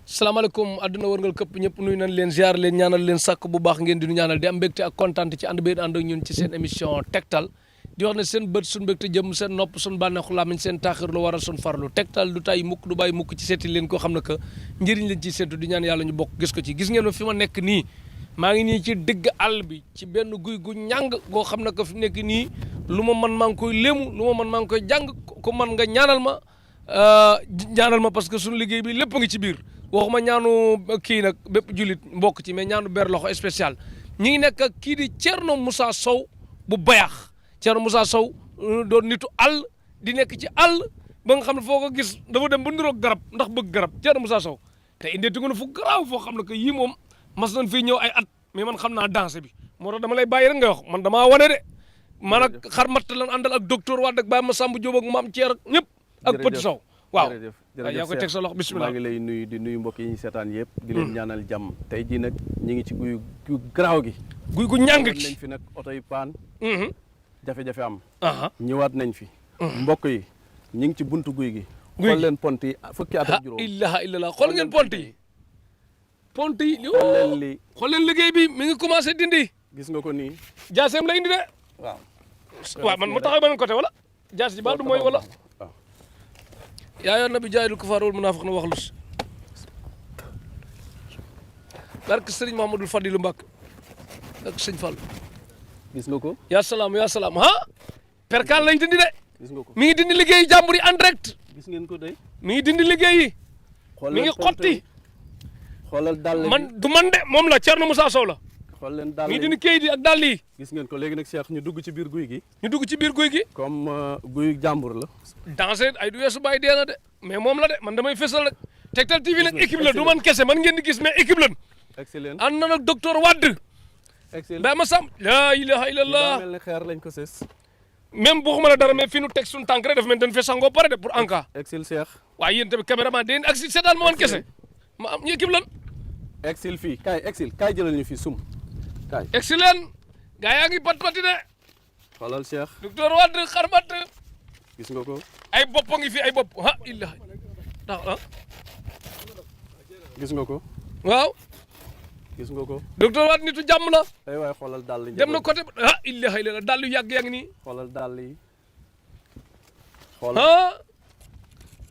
salaamaaleykum àdduna wërngal këpp ñëpp nuyu nañ leen ziar leen ñaanal leen sàkk bu baax ngeen di nu ñaanal di am mbégte ak kontaan ci ànd bi ànd ak ñun ci seen émission Tektal di wax ne seen bët suñu mbégte jëm seen nopp suñu bànneexu làmmiñ seen taaxir lu waral suñu farlu Tektal du tay mukk du bàyyi mukk ci seeti leen koo xam ne que njëriñ leen ci seetu di ñaan yàlla ñu bokk gis ko ci gis ngeen ma fi ma nekk nii maa ngi nii ci digg àll bi ci benn guy gu ñàng goo xam ne que fi nekk nii lu ma mën maa ngi koy léemu lu ma mën maa ngi koy jàng ku man nga ñaanal ma parce que suñu liggéey bi lépp ngi ci biir waxuma ñaanu kii nag bépp julit mbokk ci mais ñaanu ber loxo spécial ñi ngi nekk ak kii di Thierno Moussa Sow bu Bayax Thierno Moussa Sow doon nitu àll di nekk ci àll ba nga xam ne foo ko gis dafa dem ba niroog garab ndax bëgg garab Thierno Moussa Sow te indeeti nga ne fu garaaw foo xam ne que yii moom mas nañ fii ñëw ay at mais man xam naa danse bi moo tax dama lay bàyyi rek ngay wax man damaa wane de man ak xar matt lan àndal ak docteur Wade ak Baye Massamba Diop ak maam Thier ak ñëpp ak Petit Sow waaw jërëjëf yaa koy teg sa loxo bismillah maa ngi lay nuyu di nuyu mbokk yi ñu seetaan yëpp di leen ñaanal jàmm tey jii nag ñu ngi ci guy gu garaaw gi guy gu ñàng nañ gi fi nag oto yi paan jafe-jafe am aha ñëwaat nañ fi mbokk yi ñu ngi ci buntu guy gi Guy xool leen pont yi fukki at ha ak juróom ilaha illallah xool ngeen pont yi xool leen li xool leen liggéey bi mi ngi commencé dindi gis nga ko nii jaaseem la indi de waaw waaw man mu taxaw beneen côté wala jaas ji baa du mooy wala waaw yaa yoon na bi jaayidul kufaar wal munaafiq na wax lus barke sëriñ Mahamadul Fadilu Mbàkke ak sëñ Fall gis nga ko yaa salaam ha perkaal lañ dindi de gis nga ko mi ngi dindi liggéey jàmbur yi en direct gis ngeen ko day mi ngi dindi liggéey yi xool mi leen ngi xotti xoolal dàll man du man de moom la Thierno Moussa Sow la xool leen dàll mi ngi dindi kayit yi ak dàll yi gis ngeen ko léegi nag Cheikh ñu dugg ci biir guy gi ñu dugg ci biir guy gi comme guy jàmbur la dansé ay du weesu bàyyi dee na de mais moom la de man damay fësal rek Tektal TV nag équipe la du man kese man ngeen di gis mais équipe lan excellent ànd na nag docteur Wade excellent Baye Massamba laa ilaha illallah daa mel ne xeer lañ ko sës même waxuma la dara mais fi nu teg suñu tànk rek daf mel dañ fee sangoo pare de pour en cas excellent Cheikh waaye yéen tamit caméraman deen ak si seetaan ma man kese ma am ñu équipe lan excellent fii kaay jëlal ñu fii sum kaay excellent gaa yaa ngi pat pati de xoolal Cheikh docteur Wade xarbat gis nga ko ay bopp ngi fi ay bopp ha ilaha ndax ah gis nga ko waaw gis nga ko docteur Wade nitu jàmm la ay waay xoolal dàll yi dem na côté ah ilaha illallah daal yu yàgg yaa ngi nii xoolal dàll yi xoolal ah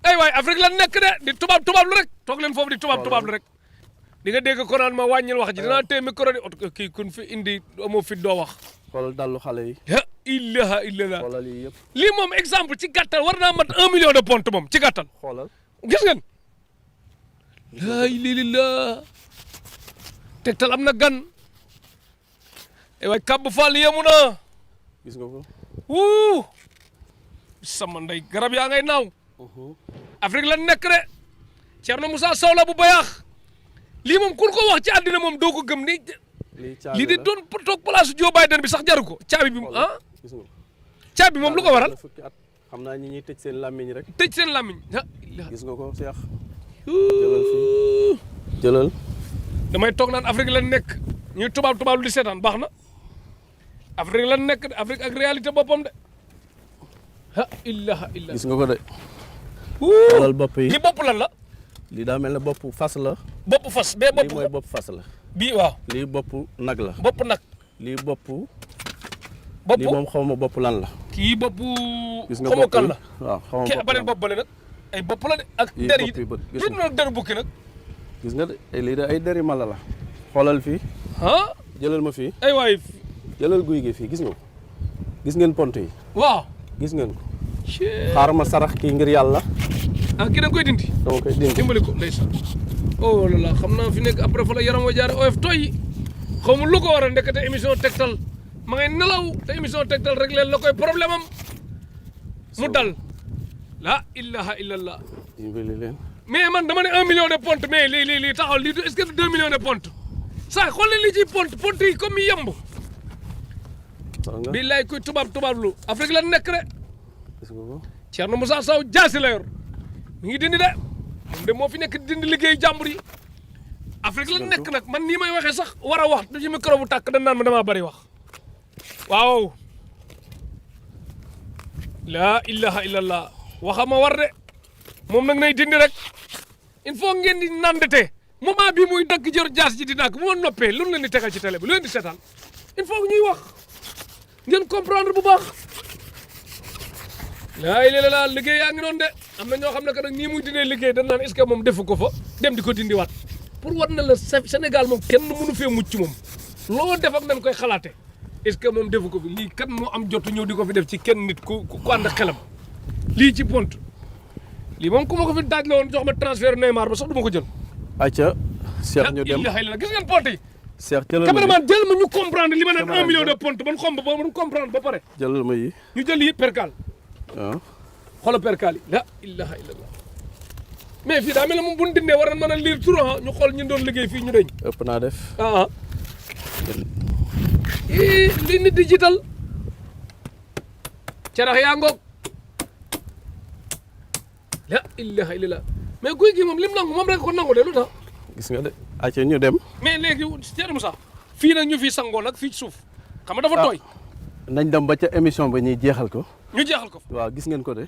ay waay Afrique lan nekk de di tubaab lu rek toog leen foofu di tubaab lu rek di nga dégg ko naan ma wàññil wax ji dinaa téye micro di ot kii kun fi indi amoo fit doo wax xoolal dàllu xale yi ah ilaha illallah xoolal yi yëpp lii moom exemple ci gàttal war naa mat 1 million de ponte moom ci gàttal xoolal gis ngeen laa ilaaha illallaah Tektal am na gan ay waay kàbb Fall yemu na gis nga ko wuu sama ndey garab yaa ngay naaw Afrique lan nekk de Thierno Moussa Sow la bu Bayax lii moom ku ko wax ci àddina moom doo ko gëm ni lii di doon toog place Joe Biden bi sax jaru ko caabi bi ah gis nga ko caabi moom lu ko waral fukki at xam naa ñi ñuy tëj seen làmmiñ rek tëj seen làmmiñ gis nga ko Cheikh jëlal fii jëlal damay toog naan Afrique lan nekk ñuy tubaab lu di seetaan baax na Afrique lan nekk de Afrique ak réalité boppam de ha ilaha illallah gis nga ko de xoolal bopp yi li bopp lan la lii daa mel ne bopp fas la bopp fas bee bopp lii mooy bopp fas la bii waaw lii bopp nag la bopp nag lii bopp bopp lii moom xaw ma bopp lan la kii bopp gis nga xaw ma bopp kan yi la waaw xaw ma kii bopp beneen bopp bale nag ay bopp la de ak Yii der yi bopp yi bët, gis li nga. nag deru bukki nag gis nga de lii de ay deri mala la xoolal fii ah jëlal ma fii ay waay jëlal guy gi fii gis nga ko gis ngeen pont yi waaw gis ngeen ko xaaral ma sarax kii ngir yàlla ah kii da nga koy dindi dama koy dindi dimbali ko ndeysaan oh là là xam naa fi nekk après fa la yaram wa jaare oyof toy xaw ma lu ko war a ndekete émission Tektal ma ngay nelaw te émission Tektal rek leen la koy problème am mu dal la ilaha illallah dimbali leen mais man dama ne 1 million de ponte mais lii taxaw lii est-ce que 2 millions de ponte saa xool leen lii ci ponte yi comme yi yemb xool nga billaay kuy tubaab lu Afrique la nekk de gis nga ko Thierno Moussa Sow jaasi la yor mi ngi dindi de moom de moo fi nekk dindi liggéey jàmbur yi Afrique la nekk nag man nii may waxee sax war a wax du ci micro bu tàkk dañ naan ma damaa bari wax waaw laa ilaha illallah waxama war de moom nag nay dindi rek il faut ngeen di nandate moment bi muy dagg jër jaas ji di dagg bu ma noppee lu leen di tegal ci télé bi lu leen di seetaan il faut ñuy wax ngeen comprendre bu baax laay la liggéey yaa ngi noonu de am na ñoo xam ne que nag nii muy dindee liggéey dañ naan est-ce que moom defu ko fa dem di ko dindiwaat pour war na la Sénégal moom kenn mënu fee mucc moom loo def ak nañ koy xalaate est-ce que moom defu ko fi lii kan moo am jotu ñëw di ko fi def ci kenn nit ku ànd ak xelam lii ci pont lii moom ku ma ko fi daaj la woon jox ma transfert Neymar ba sax du ma ko jël acca Cheikh ñu dem la gis ngeen pont yi Cheikh jëlal cameraman jël ma ñu comprendre li ma naan 1 million de pont ban xomb ba mu comprendre ba pare jëlal ma yi ñu jël yi percal waaw xoolal percal yi la ilaha illallah mais fii daa mel ne moom bu ñu dindee war nañ mën a lire tur ñu xool ñu doon liggéey fii ñu deñ ëpp naa def li nit di jiital carax yaa ngoog la ilaha illallah mais guy gi moom lim nangu moom rek ko nangu de lu tax gis nga de acca ñu dem mais léegi Thierno Moussa fii nag ñu fi sangoo nag fii ci suuf xam nga dafa tooy nañ dem ba ca émission ba ñuy jeexal ko ñu jeexal ko waaw gis ngeen ko de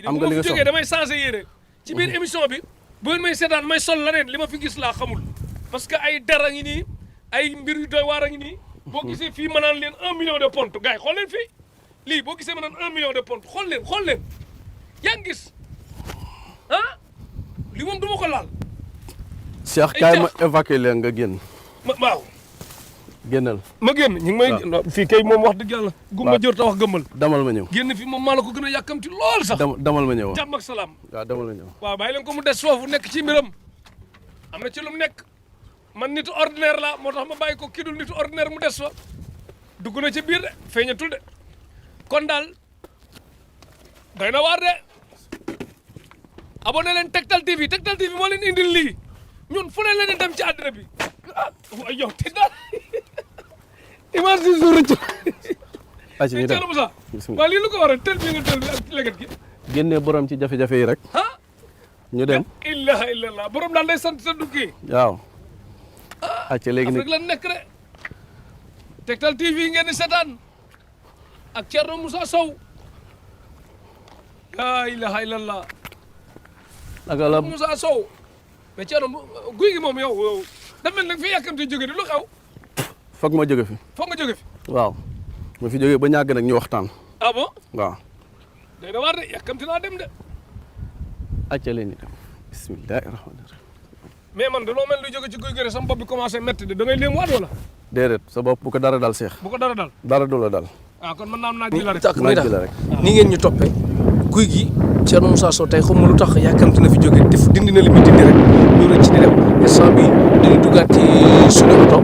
am nga li nga jógee damay changé yére ci biir émission bi bu ngeen may seetaan may sol leneen li ma fi gis laa xamul parce que ay dara ngi nii ay mbir yu doy waar a ngi nii boo gisee fii ma naan leen 1 million de pontes gars yi xool leen fii lii boo gisee ma naan 1 million de pontes xool leen yaa ngi gis ah lii moom du ma ko laal Cheikh kaay ma évacuer leen nga génn waaw génnal ma génn ñu ngi may fii kay moom wax dëgg yàlla gumba jër ta wax gëmmal damal ma ñëw génn fii moom maa la ko gën a yàkkamti lool sax damal ma ñëw jàmm ak salaam waaw damal ma ñëw waaw bàyyi leen ko mu des foofu nekk ci mbiram am na ci lu mu nekk man nitu ordinaire la moo tax ma bàyyi ko kii dul nitu ordinaire mu des fa dugg na ci biir de feeñatul de kon daal doy na waar de abonné leen Tektal TV Tektal TV moo leen indil lii ñun fu ne leen dem ci àddina bi ah waaye yow te daal image du jour rëcc acca ñu dem Moussa waaw lii lu ko waral tel bi nga tel bi ak leget gi génnee borom ci jafe-jafe yi rek ñu dem ilaha illallah borom daal day sant sa dukki waaw acca léegi nag Afrique la nekk de Tektal TV ngeen di seetaan ak Thierno Moussa Sow la ilaha illallah naka la Moussa Sow mais Thierno guy gi moom yow da mel nag fi yàkkamte jóge di lu xew foog ma jóge fi foog nga jóge fi waaw ma fi jógee ba ñàgg nag ñu waxtaan ah bon waaw day na waar de yàkkamti naa dem de acca leen ñu dem bismillahi rahmani rahim mais man danoo mel lu jóge ci guy gi rek sama bopp bi commencé métti de da ngay léem waat wala déedéet sa bopp bu ko dara dal Cheikh bu ko dara dal dara du la dal ah kon man naam naa ji la rek naaj bi la rek ni ngeen ñu toppee guy gi Thierno Moussa Sow tey xam nga lu tax yàkkamti na fi jóge def dindi na li muy dindi rek ñu rëcc di dem instant bi dañuy duggaat ci suñu oto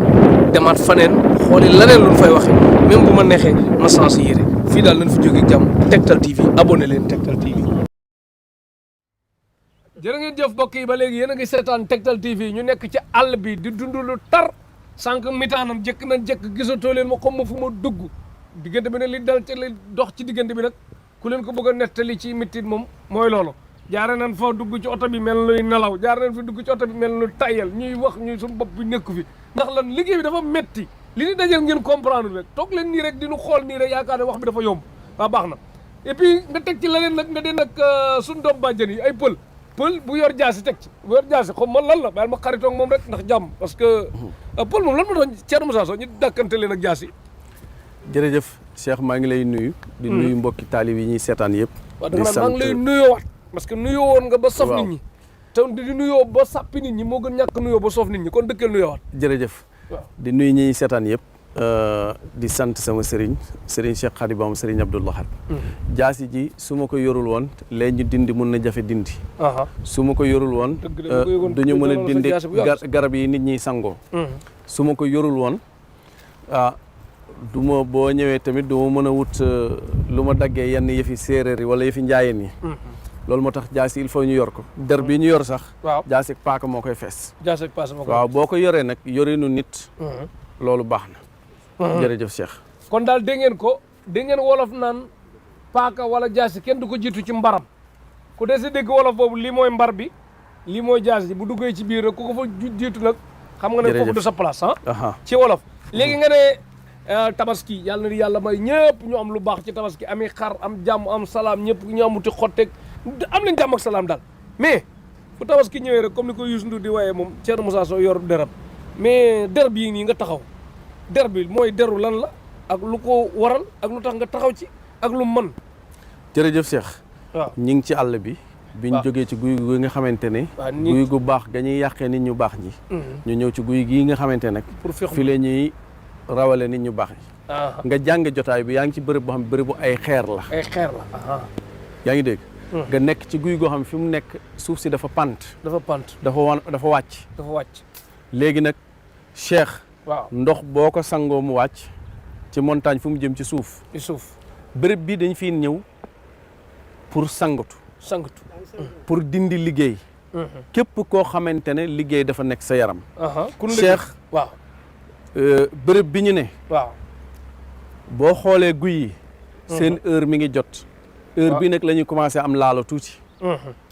demaat faneen xooli laneen lu ñu fay waxee même bu ma neexee ma changé yére fii daal nañ fi jóge jàmm Tektal TV abonné leen Tektal TV jërë ngeen jëf mbokk yi ba léegi yéen a ngi seetaan Tektal TV ñu nekk ci àll bi di dund lu tar sànq mitaanam jëkk nañ jëkk gisatoo leen ma xam ma fu ma dugg diggante bi ne li dal ci li dox ci diggante bi nag ku leen ko bëgg a nettali ci mitit moom mooy loolu jaare nañ fa dugg ci oto bi mel luy nelaw jaare nañ fi dugg ci oto bi mel lu tayal ñuy wax ñuy suñu bopp bi nekku fi ndax lan liggéey bi dafa metti li ñu dajal ngeen comprendre rek toog leen nii rek di ñu xool nii rek yaakaar ne wax bi dafa yomb waaw baax na et puis nga teg ci leneen nag nga den nag suñu doom bàjjen yi ay pël bu yor jaasi teg ci bu yor jaasi xam man lan la baal ma xaritoog moom rek ndax jàmm parce que pël moom lan ma doon Thierno Moussa Sow ñu dàkkante leen ak jaasi jërëjëf Cheikh maa ngi lay nuyu di nuyu mbokki taalib yi ñuy seetaan yëpp waaw danga maa ngi lay nuyoowaat parce que nuyoo woon nga ba saf nit ñi te di nuyoo ba sàppi nit ñi moo gën ñàkk nuyoo ba soof nit ñi kon dëkkal nuyoowaat jërëjëf di nuyu ñi seetaan yëpp di sant sama sëriñ Cheikh Khady Bam sëriñ Abdou Lahad jaasi ji su ma ko yorul woon léegi ñu dindi mun na jafe dindi su ma ko yorul woon duñu mën a dindi garab yi nit ñi sangoo su ma ko yorul woon du ma boo ñëwee tamit du ma mën a wut lu ma daggee yenn yëfi séeréer yi wala yëfi njaayeen yi loolu moo tax jaasi il faut ñu yor ko der bi ñu yor sax jaasi ak paaka moo koy fees jaasi ak paaka moo koy waaw boo ko yoree nag yorinu nit loolu baax na jërëjëf Cheikh kon daal dégg ngeen wolof naan paaka wala jaasi kenn du ko jiitu ci mbaram ku dee si dégg wolof boobu lii mooy mbar bi lii mooy jaasi bu duggee ci biir rek ku ko fa jiitu nag xam nga ne foofu du sa place ci wolof léegi nga ne tabaski yàlla na yàlla may ñëpp ñu am lu baax ci tabaski ami xar am jàmm am salaam ñëpp ñu amuti xotteeg am nañ jàmm ak salaam daal mais bu tabaski ñëwee rek comme ni ko Youssou Ndour di waaye moom Thierno Moussa Sow yor derab mais der bii nii nga taxaw der bi mooy deru lan la ak lu ko waral ak lu tax nga taxaw ci ak lu mën. jërëjëf Cheikh. waaw ñi ngi ci àll bi. biñ jógee ci guy gi nga xamante ne. guy gu baax ga ñuy yàqee nit ñu baax ñi. ñu ñëw ci guy gii nga xamante nag. pour fi la ñuy rawale nit ñu baax ñi. nga jàng jotaay bi yaa ngi ci bërëb boo xam ne bërëbu ay xeer la. ay xeer la. yaa ngi dégg. nga nekk ci guy goo xam ne fi mu nekk suuf si dafa pant. dafa wàcc. dafa wàcc. léegi nag Cheikh. waaw ndox boo ko sangoo mu wàcc ci montagne fu mu jëm ci suuf. bërëb bi dañ fiy ñëw pour sangatu. pour dindi liggéey. képp koo xamante ne liggéey dafa nekk sa yaram. Cheikh waaw. bërëb bi ñu ne. waaw boo xoolee guy yi. seen heure mi ngi jot. heure bi nag la ñuy commencé am laalo tuuti.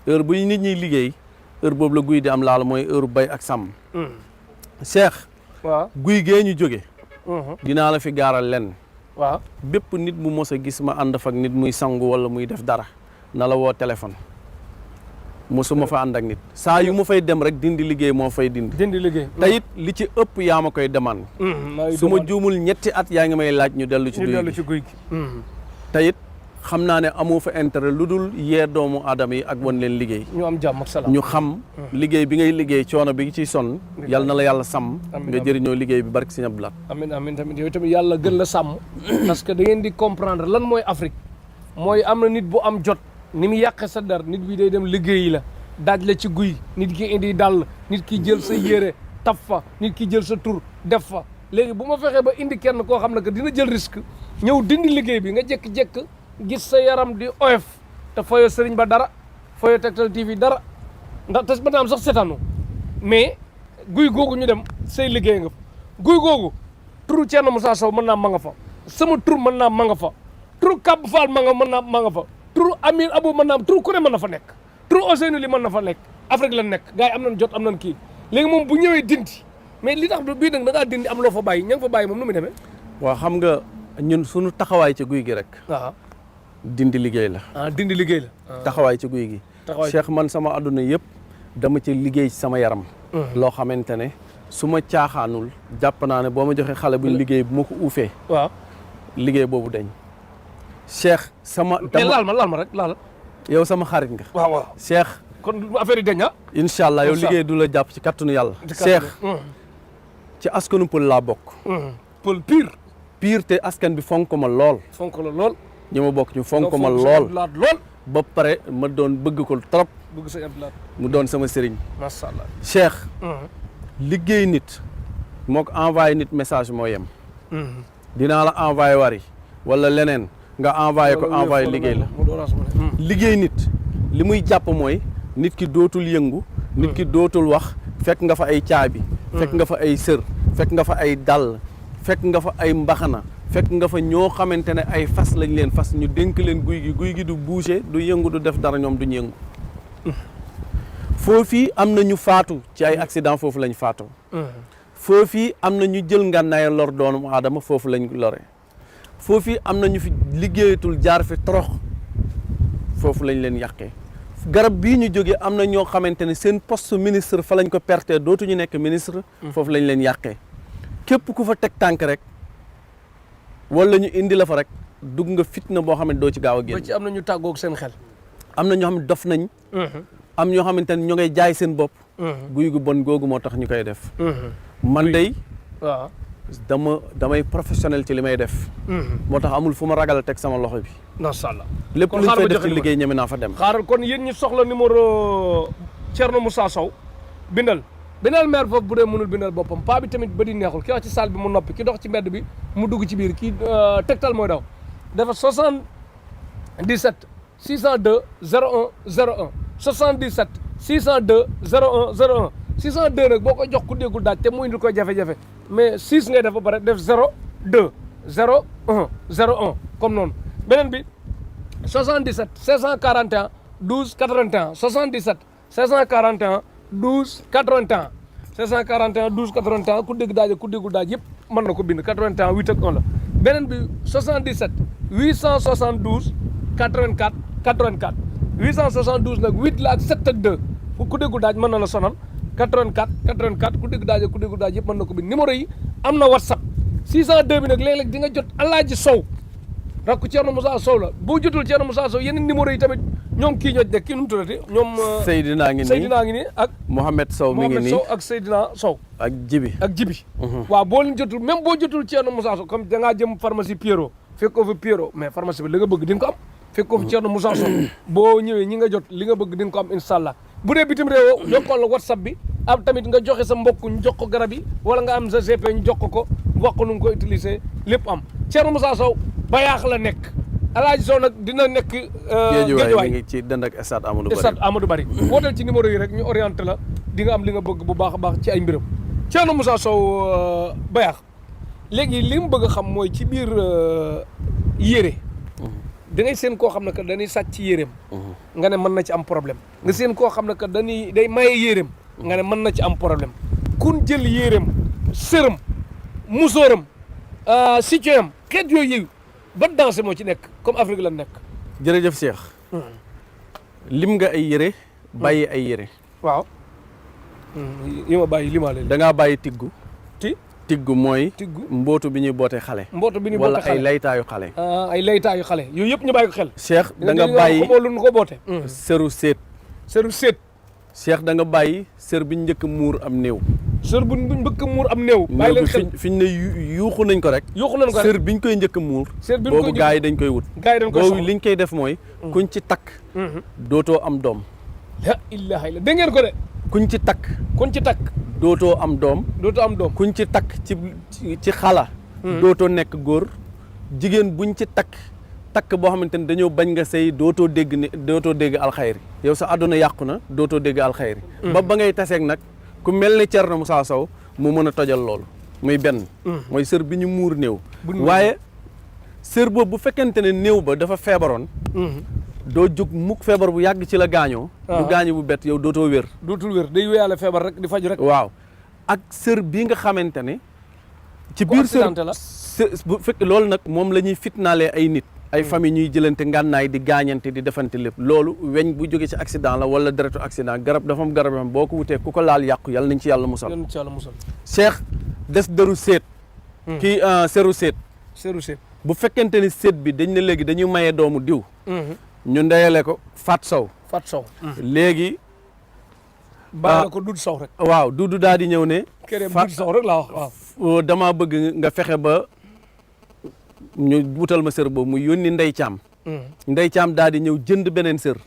heure bu nit ñi liggéey heure boobu la guy di am laalo mooy heure bay ak sàmm. Cheikh. waaw guy gee ñu jóge dinaa la fi gaaral lenn. waaw bépp nit bu mos a gis ma ànd fa ak nit muy sangu wala muy def dara na la woo téléphone mosuma fa ànd ak nit saa yu ma fay dem rek dindi liggéey moo fay dindi. liggéey te it li ci ëpp yaa ma koy demande. su ma juumul ñetti at yaa ngi may laaj ñu dellu ci guy gi te it xam naa ne amoo fa intérêt lu dul yee doomu aadama yi ak wan leen liggéey. ñu am jàmm ak salaam ñu xam. liggéey bi ngay liggéey coono bi ciy sonn. yal na la yàlla sàmm. nga jëriñoo liggéey bi barki Sëñ Abdou Lahad. amiin tamit yow tamit yàlla gën la sàmm. parce que da ngeen di comprendre lan mooy Afrique. mooy am na nit bu am jot. ni mu yàqe sa dar nit bi day dem liggéeyi la. daaj la ci guy nit ki indi dàll nit ki jël sa yére taf fa nit ki jël sa tur def fa léegi bu ma fexee ba indi kenn koo xam ne que dina jël risque ñëw dindi liggéey bi nga jékki-jékki gis sa yaram di oyof te fayoo sëriñ ba dara fayoo Tektal TV dara ndax te ba am sax seetaanu mais guy googu ñu dem say liggéey nga fa guy googu turu Thierno Moussa Sow mën naa ma nga fa sama tur mën naa ma nga fa turu Kab Fall ma nga fa turu Amir Abou mën naa turu ku ne mën na fa nekk turu Ousseynou li mën na fa nekk Afrique la nekk gars yi am nañ jot am nañ kii léegi moom bu ñëwee dindi mais li tax bii nag da ngaa dindi am loo fa bàyyi ña nga fa bàyyi moom nu muy demee. waaw xam nga ñun suñu taxawaay ci guy gi rek. waaw dindi liggéey la. dindi liggéey la. taxawaay ci guy gi. Cheikh man sama adduna yëpp dama ci liggéey ci sama yaram. loo xamante ne su ma caaxaanul jàpp naa ne boo ma joxee xale buñ liggéey bu ma ko uufee. waaw liggéey boobu dañ. Cheikh sama. mais laal ma rek laal. yow sama xarit nga. waaw Cheikh. kon affaire yi dañ ah. incha allah yow liggéey du la jàpp ci kattanu yàlla. Cheikh ci askanu pël laa bokk. pël pire. pire te askan bi fonk ma lool. fonk la lool. ñi ma bokk ñu fonk ma lool. ba pare ma doon bëgg ko trop. bëgg Sëñ Abdou Lahad mu doon sama sëriñ. macha allah Cheikh. liggéey nit moo ko envoyé nit message moo yem. dinaa la envoyé wari wala leneen nga envoyé ko envoyé liggéey la. liggéey nit li muy jàpp mooy nit ki dootul yëngu. nit ki dootul wax fekk nga fa ay caabi. fekk nga fa ay sër. fekk nga fa ay dàll. fekk nga fa ay mbaxana. fekk nga fa ñoo xamante ne ay fas lañ leen fas ñu dénk leen guy gi du bouger du yëngu du def dara ñoom duñ yëngu. foofii am na ñu faatu ci ay accident foofu lañ faatoo. foofii am na ñu jël ngànnaay lor doomu aadama foofu lañ lore. foofii am na ñu fi liggéeyatul jaar fi torox foofu lañ leen yàqee. garab bii ñu jógee am na ñoo xamante ne seen poste ministre fa lañ ko perte dootuñu nekk ministre. foofu lañ leen yàqee. képp ku fa teg tànk rek wala ñu indi la fa rek dugg nga fitna boo xam ne doo ci gaaw a génn. ba ci am na ñu tàggoog seen xel. am na ñoo xam ne dof nañ. am ñoo xamante ne ñoo ngay jaay seen bopp. guy gu bon googu moo tax ñu koy def. man day waaw damay professionnel ci li may def. moo tax amul fu ma ragal a teg sama loxo bi. macha allah lépp lu ñu fay def ci liggéey ñeme naa fa dem. xaaral kon yéen ñi soxla numéro Thierno Moussa Sow bindal maire foofu bu dee mënul bindal boppam paa bi tamit ba di neexul ki wax ci salle bi mu noppi ki dox ci mbedd bi mu dugg ci biir kii Tektal mooy daw dafa 77 602 01 01 77 602 01 01 602 nag boo ko jox ku déggul daaj te mu indil ko jafe-jafe mais 6 ngay def ba pare def 02 01 01 comme noonu beneen bi 77 541 12 81 77 541 12 81 541 12 81 ku dégg daaj ku déggul daaj yëpp mën na ko bind 81 8 ak 1 la beneen bi 77 872 84 84 872 nag 8 la ak 7 ak 2 ku déggu daaj mën na la sonal 84 ku déggu daaj yëpp mën na ko bi numéro yi am na WhatsApp 602 bi nag léeg-léeg di nga jot Alaaji Sow rakku Thierno Moussa Sow la boo jotul Thierno Moussa Sow yeneen numéro yi tamit ñoom kii ñoo nekk kii nu mu tuddati ñoom Seydina ngi nii ak Mohamed Sow mi ngi nii Sow ak Seydina Sow ak Jibi waaw boo leen jotul même boo jotul Thierno Moussa Sow comme da ngaa jëm pharmacie Pierrot fekkoo fa Pierrot mais pharmacie bi li nga bëgg di nga ko am fekkoo fa Thierno Moussa Sow boo ñëwee ñi nga jot li nga bëgg di nga ko am inshallah bu dee bitim réew jokkoon la WhatsApp bi am tamit nga joxe sa mbokk ñu jox ko garab yi wala nga am sa GP ñu jox ko wax ko nu nga ko utiliser lépp am Thierno Moussa Sow Bayaax la nekk Alaaji Sow nag dina nekk Géejawaay ngi ci dend ak stade Amadou Barry wooteel ci numéro yi rek ñu orienté la di nga am li nga bëgg bu baax a baax ci ay mbiram Thierno Moussa Sow Bayaax léegi li mu bëgg a xam mooy ci biir yére da ngay seen koo xam ne que dañuy sàcc ci yéreem nga ne mën na ci am problème nga seen koo xam ne que day maye yéreem nga ne mën na ci am problème kun jël yéreem sërëm musóoram siccoyam xeet yooyu ban dansé moo ci nekk comme Afrique la nekk jërëjëf Cheikh lim nga ay yére bàyyi ay yére waaw yi ma bàyyi limaa leen da ngaa bàyyi tiggu mooy tiggu mbootu bi ñuy boote xale wala ay laytaayu xale ay laytaayu xale yooyu yëpp ñu bàyyi ko xel Cheikh da nga bàyyi lu ko boote sëru seet Cheikh da nga bàyyi sër bi njëkk muur am néew sër bu njëkk muur am néew bàyyi leen xel fi ñu ne yuuxu nañ ko rek sër biñ koy njëkk muur boobu gars yi dañ koy wut boobu liñ koy def mooy kuñ ci takk dootoo am doom la ilaha illa dégg ngeen ko de kuñ ci takk dootoo am doom kuñ ci takk ci xala dootoo nekk góor jigéen buñ ci takk boo xamante ne dañoo bañ nga sëy dootoo dégg alxayri yow sa àdduna yàqu na dootoo dégg alxayri ba ngay taseeg nag ku mel ne Thierno Moussa Sow mu mën a tojal loolu muy benn mooy sër bi ñu muur néew waaye sër boobu bu fekkente ne néew ba dafa feebaroon doo jóg mukk feebar bu yàgg ci la gaañoo bu gaañu bu bett yow dootoo wér dootul wér day wéyaale feebar rek di faj rek waaw ak sër bii nga xamante ne ci biir sër bu fekk loolu nag moom la ñuy fitnaalee ay nit ay famille ñuy jëlante ngànnaay di gaañante di defante lépp loolu weñ bu jóge ci accident la wala deretu accident garab dafa am garab yoo boo ko wutee ku ko laal yàqu yàlla nañ ci yàlla musal Cheikh des dëru seet kii seru seet bu fekkente ni seet bi dañ ne léegi dañuy maye doomu diw ñu ndeyale ko Fat Sow léegi bàyyi ko Dudu Sow rek waaw Dudu daal di ñëw ne Dudu Sow rek laa wax waaw damaa bëgg nga fexe ba ñu wutal ma sër boobu mu yónni Ndey Caam Ndey Caam daal di ñëw jënd beneen sër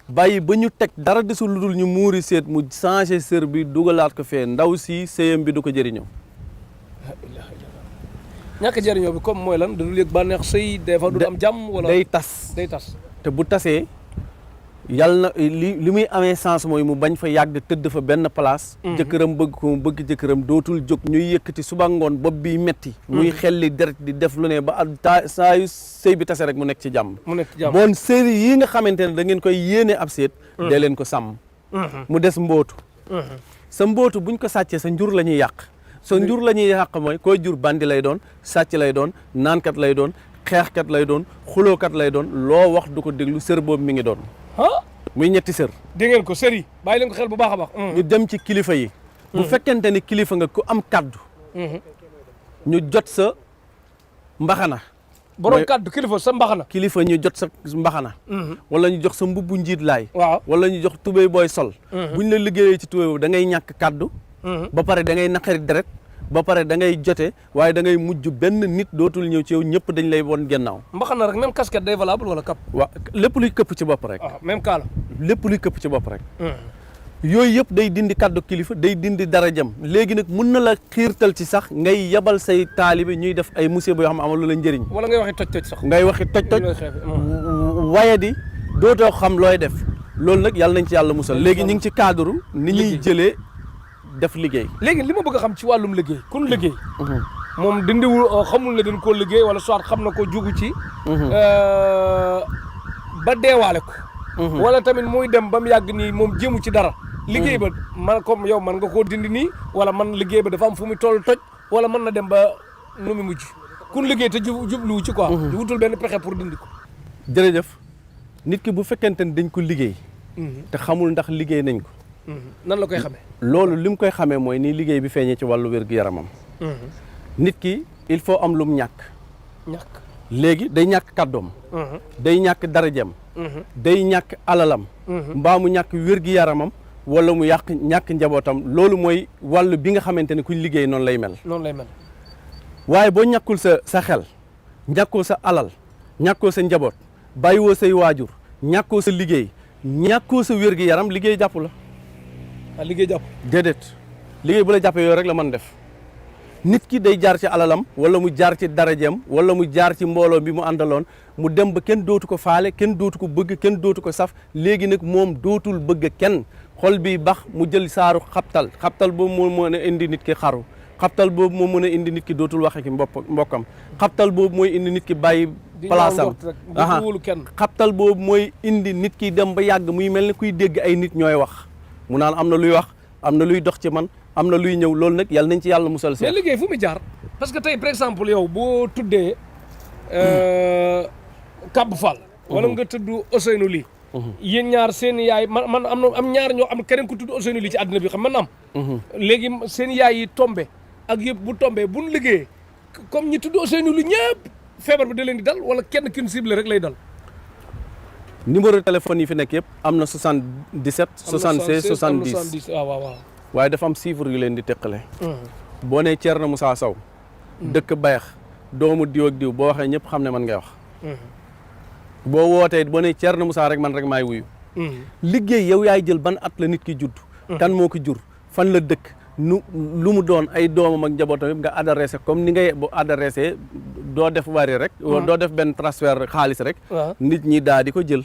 bàyyi ba ñu teg dara desul lu dul ñu muuri seet mu changé sër bi dugalaat ko fee ndaw si sëyam bi du ko jëriñoo ñàkk jëriñoo bi comme mooy lan da dul yëg bànneex sëy des fois du am jàmm wala day tas te bu tasee yàlla na li muy amee sens mooy mu bañ fa yàgg tëdd fa benn place jëkkëram bëgg ko mu bëgg jëkkëram dootul jóg ñuy yëkkati suba ngoon bopp bi metti muy xelli deret di def lu ne ba saa yu sëy bi tase rek mu nekk ci jàmm bon série yi nga xamante ne da ngeen koy yéene ab seet dee leen ko sàmm mu des mbootu sa mbootu buñ ko sàccee sa njur la ñuy yàq sa njur la ñuy yàq mooy koy jur bandi lay doon sàcc lay doon naankat lay doon xeexkat lay doon xulookat lay doon loo wax du ko déglu sër boobu mi ngi doon muy ñetti sër dégg ngeen ko sër yi bàyyi leen ko xel bu baax a baax ñu dem ci kilifa yi bu fekkente ni kilifa nga ku am kaddu ñu jot sa mbaxana borom kaddu kilifa sa mbaxana kilifa ñu jot sa mbaxana wala ñu jox sa mbubbu njiit laay waaw wala ñu jox tubéy booy sol buñ la liggéeyee ci tubéy boobu da ngay ñàkk kaddu ba pare da ngay naqari deret ba pare da ngay jote waaye da ngay mujj benn nit dootul ñëw ci yow ñëpp dañ lay won gennaaw mbaxana rek même casquette day valable wala cap waaw lépp luy këpp ci bopp rek même kaala lépp luy këpp ci bopp rek yooyu yëpp day dindi kaddu kilifa day dindi darajam léegi nag mun na la xiirtal ci sax ngay yabal say taalibe ñuy def ay musiba yoo xam ne amalu la njëriñ wala ngay waxi toj-toj sax ngay waxi toj-toj waaye di dootoo xam looy def loolu nag yàlla nañ ci yàlla musal léegi ñu ngi ci cadre ni ñuy jëlee def liggéey léegi li ma bëgg a xam ci wàllum liggéey kun liggéey moom dindiwul xamul ne dañ koo liggéey wala soit xam na ko jugu ci ba deewaale ko wala tamit muy dem ba mu yàgg nii moom jéemu ci dara liggéey ba man comme yow man nga koo dindi nii wala man liggéey ba dafa am fu muy toll toj wala mën na dem ba nu mu mujj kun liggéey te jubluwu ci quoi wutul benn pexe pour dindi ko jërëjëf nit ki bu fekkente ne dañ ko liggéey te xamul ndax liggéey nañ ko nan la koy xamee. loolu li mu koy xamee mooy ni liggéey bi feeñee ci wàllu wér-gu-yaramam. nit ki il faut am lum ñàkk. léegi day ñàkk kàddoom. day ñàkk darajem. day ñàkk alalam. mbaa mu ñàkk wér-gu-yaramam. wala mu ñàkk njabootam loolu mooy wàllu bi nga xamante ne kuñ liggéey noonu lay mel. waaye boo ñàkkul sa xel ñàkkoo sa alal ñàkkoo sa njaboot bàyyiwoo say waajur ñàkkoo sa liggéey ñàkkoo sa wér-gu-yaram liggéey jàpp la. liggéey jàpp déedéet liggéey bu la jàppee yooyu rek la mën def nit ki day jaar ci alalam wala mu jaar ci darajeem wala mu jaar ci mbooloo bi mu àndaloon mu dem ba kenn dootu ko faale kenn dootu ko bëgg kenn dootu ko saf léegi nag moom dootul bëgg kenn xol bi bax mu jël saaru xabtal boobu moo mën a indi nit ki xaru xabtal boobu moo mën a indi nit ki dootul waxe ki mbokkam xabtal boobu mooy indi nit ki bàyyi palaasam xabtal boobu mooy indi nit ki dem ba yàgg muy mel ni kuy dégg ay nit ñooy wax mu naan am na luy wax am na luy dox ci man am na luy ñëw loolu nag yàlla nañ ci yàlla musal seen. mais liggéey fu mu jaar parce que tey par exemple yow boo tuddee Kab Fall wala nga tudd Ousseynou Ly yéen ñaar seen yaay man am ñaar ñoo am keneen ku tudd Ousseynou Ly ci àddina bi xam man am léegi seen yaay yi tombé ak yëpp bu tombé bu ñu liggéeyee comme ñi tudd Ousseynou Ly ñëpp feebar bi da leen di dal wala kenn kin cible rek lay dal. numéro téléphone yi fi nekk yëpp am na 77 76 70 waaw waaye dafa am chiffre yu leen di teqale boo nee Thierno Moussa Sow dëkk Bayax doomu diw ak diw boo waxee ñëpp xam ne man ngay wax boo wootee boo nee Thierno Moussa rek man rek maay wuyu liggéey yow yaay jël ban at la nit ki judd kan moo ko jur fan la dëkk lu mu doon ay doomam ak njabootam yëpp nga adressé comme ni ngay bu adressé doo def bari rek doo def benn transfert xaalis rek nit ñi daal di ko jël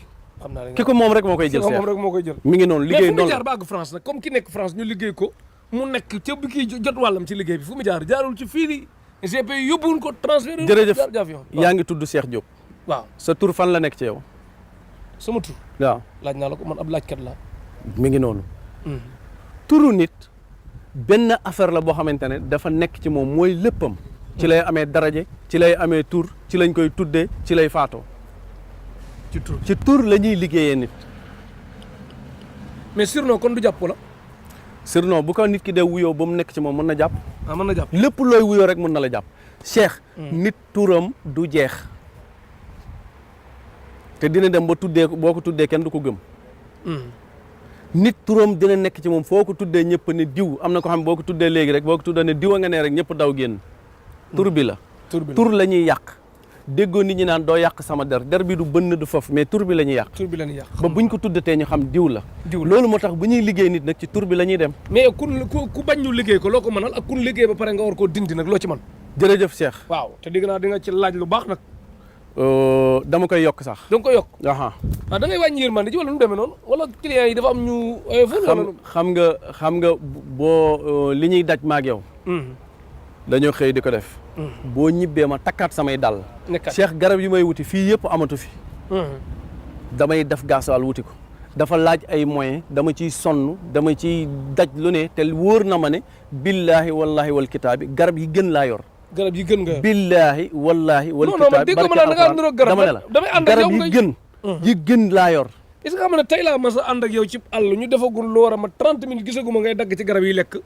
ki ko moom rek moo koy jël mi ngi noonu liggéey noonu mais fu mu jaar ba àgg France nag comme ki nekk France ñu liggéey ko mu nekk ca bi kii jot wàllam ci liggéey bi fu mu jaarul ci fii nii GP yóbbuwul ko transfert jërëjëf yaa ngi tudd Cheikh Diop waaw sa tur fan la nekk ci yow sama tur waaw laaj naa la ko man ab laajkat laa mi ngi noonu turu nit benn affaire la boo xamante ne dafa nekk ci moom mooy léppam ci lay amee daraje ci lay amee tur ci lañ koy tuddee ci lay faatoo ci tur la ñuy liggéeyee nit mais surnom kon du jàpp la surnom bu ko nit ki dee wuyoo ba mu nekk ci moom mën na jàpp mën na jàpp lépp looy wuyoo rek mën na la jàpp Cheikh nit turam du jeex te dina dem ba tuddee boo ko tuddee kenn du ko gëm nit turam dina nekk ci moom foo ko tuddee ñëpp ne diw am na ko xam boo ko tuddee léegi rek boo ko tuddee ne diw a nga ne rek ñëpp daw génn tur bi la tur la ñuy yàq déggoo nit ñi naan doo yàq sama der bi du bënn du foofu mais tur bi la ñuy yàq ba buñ ko tuddatee ñu xam diw la loolu moo tax bu ñuy liggéey nit nag ci tur bi la ñuy dem mais ku bañ ñu liggéey ko loo ko mënal ak ku liggéey ba pare nga war koo dindi nag loo ci mën jërëjëf Cheikh waaw te dégg naa di nga ci laaj lu baax nag dama koy yokk sax da nga koy yokk waaw da ngay wàññi yërmande ji wala nu demee noonu wala clients yi dafa am ñu xam nga boo li ñuy daj maag yow dañoo xëy di ko def boo ñibbee ma takkaat samay dàll Cheikh garab yi may wuti fii yëpp amatu fi damay def gasoil wuti ko dafa laaj ay moyens dama ciy sonn dama ciy daj lu ne te wóor na ma ne billaahi wallaahi wal kitaabi garab yi gën laa yor garab yi gën nga billaahi wallaahi wal kitaabi dama ne la garab yi gën laa yor est-ce que xam ne tey laa mas a ànd ak yow ci àll ñu defagul lu war a ma 30 minutes gisaguma ngay dagg ci garab yi lekk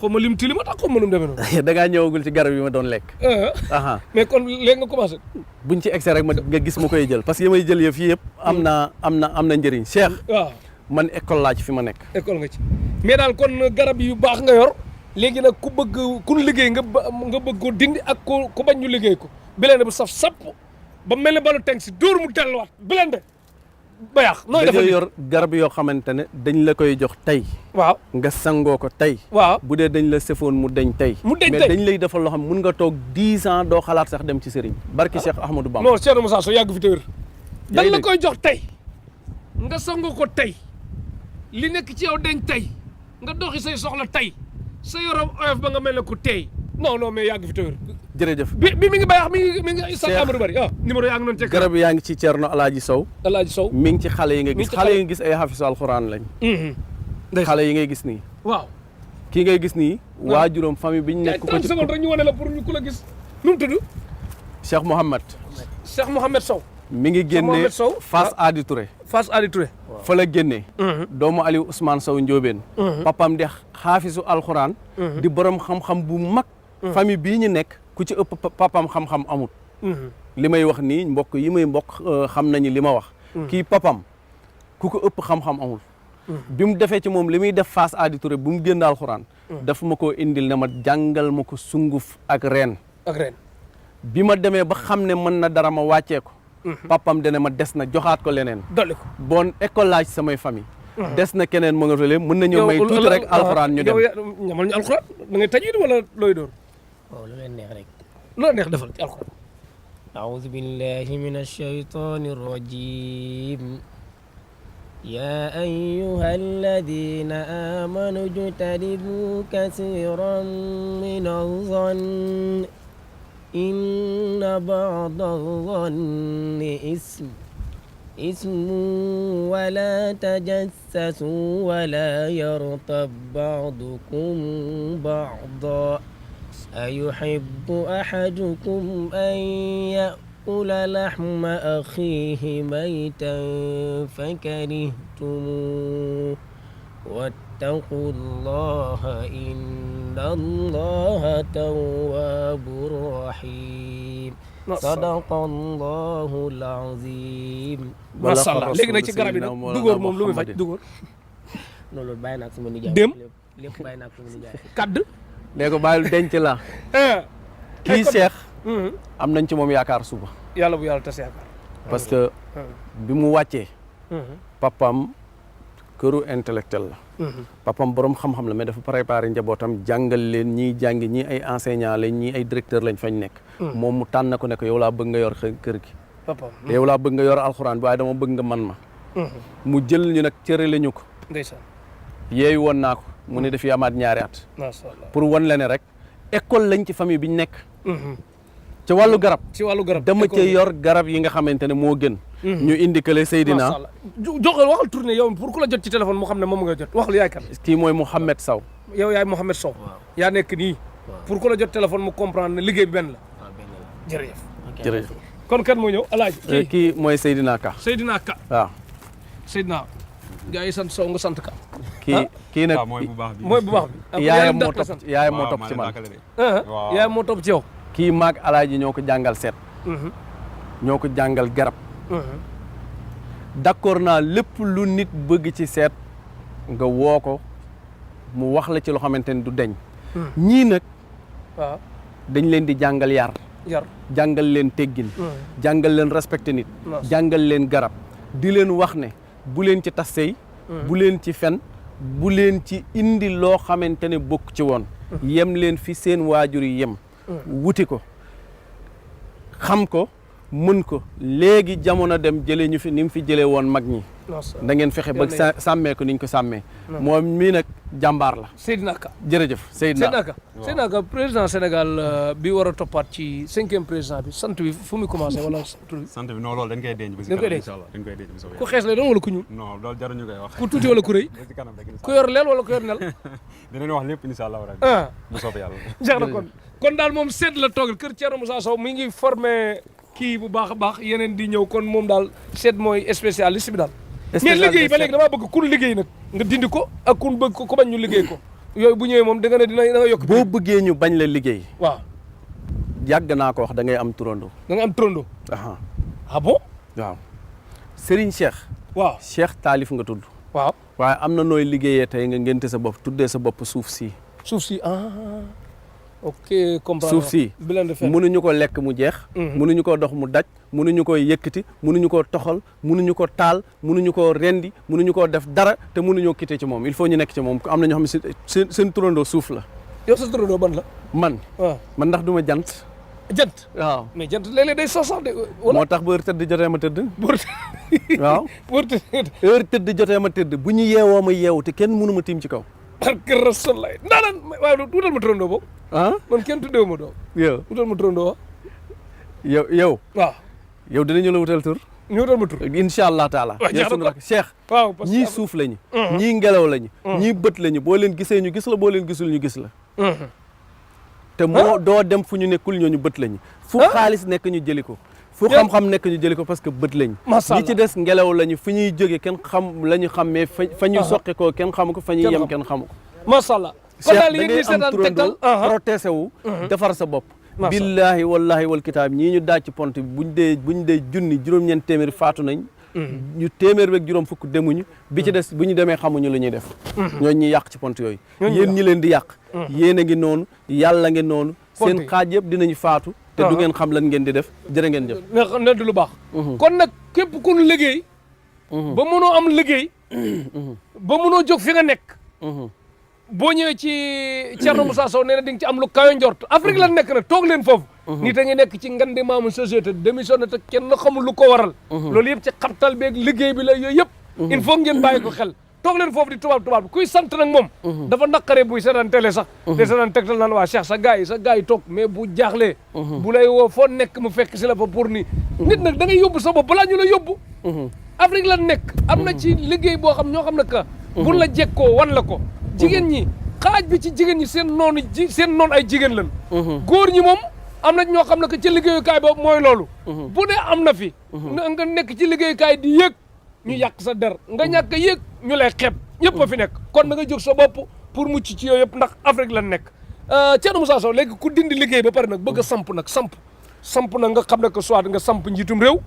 xaw ma lim tilima tax xaw ma nu mu demee noonu da ngaa ñëwagul ci garab yi ma doon lekk mais kon léegi nga commencé buñ ci excès rek nga gis ma koy jël parce que yi may jël yëf yi yëpp am na njëriñ Cheikh waaw man école laa ci fi ma nekk école nga ci mais daal kon garab yu baax nga yor léegi nag ku bëgg ku liggéey nga bëgg ko dindi ak ku bañ ñu liggéey ko bilende bu saf sapp ba mel ne balu teng si dóor mu delluwaat bilende ba yàq nooy dafa yor garab yoo xamante ne dañ la koy jox tey waaw nga sangoo ko tey waaw bu dee dañ la sëfoon mu deñ tey mais dañ lay defal loo xam mun nga toog 10 ans doo xalaat sax dem ci sëriñ barki Cheikh Ahmadou Bamba non Cheikh Moussa Sow yàgg fi te wér dañ la koy jox tey nga sangoo ko tey li nekk ci yow deñ tey nga doxi say soxla tey sa yaram oyof ba nga mel ne ku tey non mais yàgg fi te wér jërëjëf bi mi ngi bayax mi ngi sax Amadou Bari numéro yaa ngi noonu ci garab yaa ngi ci Thierno Alaaji Sow mi ngi ci xale yi nga gis xale yi nga gis ay xafisu alxuraan lañ xale yi ngay gis nii waaw kii ngay gis nii waajuram famille bi ñu nekk ko ci seconde rek ñu wane la pour ñu ku la gis nu mu tudd Cheikh Mouhamed Sow mi ngi génne Fass Adi Touré Fass Ali Touré. fa la génnee. doomu Aliou Ousmane Sow Ndiobène. papam di xaafisu alxuraan. di borom xam-xam bu mag. famille bii ñu nekk ku ci ëpp papam xam-xam amut. li may wax nii mbokk yi may mbokk xam nañu li ma wax. kii papam ku ko ëpp xam-xam amul. bi mu defee ci moom li muy def Fass Ali Touré bu mu génn alxuraan. daf ma koo indil ne ma jàngal ma ko sunguf ak reen. bi ma demee ba xam ne mën na dara ma wàccee ko. papam dana ma des na joxaat ko leneen. dolli ko bon école laaj samay famille. des na keneen mu nga tole mën nañoo may tuuti rek alxuraan ñu dem. ñamal ñu alxuraan da ngay tajwid wala looy door. waaw lu leen neex rek. lu leen neex defal ci alxuraan. أعوذ بالله من الشيطان الرجيم يا أيها الذين آمنوا اجتنبوا كثيرا من الظن إن بعض الظن إثم ولا تجسسوا ولا يغتب بعضكم بعضا أيحب أحدكم أن يأكل لحم أخيه ميتا فكرهتموه واتقوا الله إن الله تواب رحيم صدق الله العظيم ما شاء الله léegi nag ci garab yi nag dugóor moom lu muy faj dugóor loolu bàyyi naa ak sama nijaay lépp bàyyi naa ak sama nijaay kadd léegi bàyyil denc la. kii Cheikh. am nañ ci moom yaakaar suba. yàlla bu yàlla tas yaakaar. parce que bi mu wàccee. papam këru intellectuel la. papam borom xam-xam la mais dafa préparé njabootam jàngal leen ñii jàngi ñii ay enseignant lañ ñii ay directeur lañ fañ nekk. moom mu tànn ko ne ko yow laa bëgg nga yor kër gi. papam yow laa bëgg nga yor alxuraan bi waaye dama bëgg nga man ma. mu jël ñu nag cërale ñu ko. ndeysaan. yeeyu woon naa ko. mu ne daf amaat ñaari at. macha allah pour wan la ne rek école lañ ci famille bi ñu nekk. ci wàllu garab. ci wàllu garab dama cee yor garab yi nga xamante ne moo gën. ñu indi kële Seydina. macha allah joxal waxal tourné yow pour ku la jot ci téléphone mu xam ne moom nga jot waxal yaay kan. kii mooy Mouhamed Sow. yow yaay Mouhamed Sow. yaa nekk nii. pour ku la jot téléphone mu comprendre ne liggéey bi benn la. jërëjëf. jërëjëf. kon kan moo ñëw alaaji. kii mooy Seydina Ka. Seydina Ka. waaw. Seydina. gaa yi sant Sow nga sant Ka. kii nag mooy bu baax bi mooy bu baax bi. yaayam moo topp ci man. yaayam moo topp ci yow. kii maag alaaji ñoo ko jàngal seet. ñoo ko jàngal garab. d'accord naa lépp lu nit bëgg ci seet nga woo ko mu wax la ci loo xamante ni du deñ. ñii nag. waaw dañ leen di jàngal yar. jàngal leen teggin. jàngal leen respecté nit. jàngal leen garab di leen wax ne. bu leen ci tas sey bu leen ci fen bu leen ci indi loo xamante ne bokk ci woon yem leen fi seen waajur yi yem wuti ko xam ko mën ko léegi jamono dem jëlee ñu fi ni mu fi jëlee woon mag ñi da ngeen fexe ba sàmmee ko ni ñu ko sàmmee moom mii nag jàmbaar la Seydina Ka jërëjëf Seydina Ka président Sénégal bi war a toppaat ci 5e président bi sant bi fu mu commencé wala sant bi non loolu dañ koy denc ba si dañ koy kanam denc incha allah dañ koy denc ba si ku xees la doon wala ku ñuul non loolu jaruñu koy wax ku tuuti wala ku rëy ba si kanam rek ku yor leel wala ku yor nel dinañ wax lépp incha allah rabbi bu soobee yàlla jeex na kon daal moom seet la toogal kër Thierno Moussa Sow mi ngi formé kii bu baax a baax yeneen di ñëw kon moom daal seet mooy spécialiste bi daal mais liggéey ba léegi damaa bëgg kun liggéey nag nga dindi ko ak kun bëgg ko ku bañ ñu liggéey ko yooyu bu ñëwee moom da nga ne da nga yokk boo bëggee ñu bañ la liggéey waaw yàgg naa ko wax da ngay am turando da nga am turando ah bon waaw Serigne Cheikh waaw Cheikh Taalif nga tudd waaw waaye am na nooy liggéeyee tey nga ngénte sa bopp tuddee sa bopp suuf si ok comprendre suuf si mënuñu ko lekk mu jeex mënuñu ko dox mu daj mënuñu ko yëkkati mënuñu ko toxal mënuñu ko taal mënuñu ko rendi mënuñu ko def dara te mënuñoo quitté ci moom il faut ñu nekk ci moom am na ñoo xam ne seen turandoo suuf la yow sa turandoo ban la man ndax duma jant waaw mais jant léeg-léeg day sox sax de moo tax ba heure tëdd jotee ma tëdd waaw heure tëdd jotee ma tëdd bu ñu yeewoo ma yeewu te kenn mënu ma tiim ci kaw barke Rasulullah ndaalaan waaw tuutal ma turandoo boobu man kenn tuddeewu ma doom yow wutal ma turandoo yow waaw yow dinañu la wutal tur ñu wutal ma tur incha allah taala yow sunu rak Cheikh waaw ñii suuf lañu ñii ngelaw lañu ñii bët lañu boo leen gisee ñu gis la boo leen gisul ñu gis la te moo doo dem fu ñu nekkul ñooñu bët lañu fu xaalis nekk ñu jëli ko fu xam-xam nekk ñu jëli ko parce que bët lañ ñi ci des ngelaw lañu fu ñuy jóge kenn xam la ñu xam mais fa ñuy soqe ko kenn xamu ko fa ñuy yem kenn xamu ko macha allah kon daal yéen ñi seetaan Tektal protésé wu defar sa bopp billahi wallahi wal kitaab ñii ñu daaj ci pont bi buñ dee junni juróom-ñeent téeméeri faatu nañ ñu téeméer beeg juróom fukk demuñu bi ci des bu ñu demee xamuñu lu ñuy def ñooñu ñuy yàq ci pont yooyu yéen ñi leen di yàq yéen a ngi noonu yàlla ngi noonu seen xaaj yëpp dinañu faatu te du ngeen xam lan ngeen di def jërë ngeen jëf ne du lu baax kon nag képp ku ñu liggéey ba mënoo am liggéey ba mënoo jóg fi nga nekk boo ñëwee ci Thierno Moussa Sow nee na di nga ci am lu kawe njort Afrique la nekk nag toog leen foofu nit a ngi nekk ci ngandi maamu société démissionné te kenn xamul lu ko waral loolu yëpp ci xabtal beeg liggéey bi la yooyu yëpp il faut ngeen bàyyi ko xel toog leen foofu di tubaab kuy sant nag moom dafa naqaree buy seetaan télé sax te seetaan Tektal naan waa Cheikh sa gars yi toog mais bu jaaxlee bu lay woo foo nekk mu fekk si la fa pour ni nit nag da ngay yóbbu sa bopp balaa ñu la yóbbu Afrique la nekk am na ci liggéey boo xam ñoo xam ne que buñ la jekkoo wan la ko jigéen ñi xaaj bi ci jigéen ñi seen noonu ay jigéen lan góor ñi moom am na ñoo xam ne que ci liggéeyukaay ba mooy loolu bu dee am na fi nga nekk ci liggéeyukaay di yéeg ñu yàq sa der nga ñàkk a yéeg ñu lay xeeb ñëpp a fi nekk kon da nga jóg sa bopp pour mucc ci yooyu yëpp ndax Afrique lan nekk Thierno Moussa Sow léegi ku dindi liggéey ba pare nag bëgg a samp nag nga xam ne que soit nga samp njiitum réew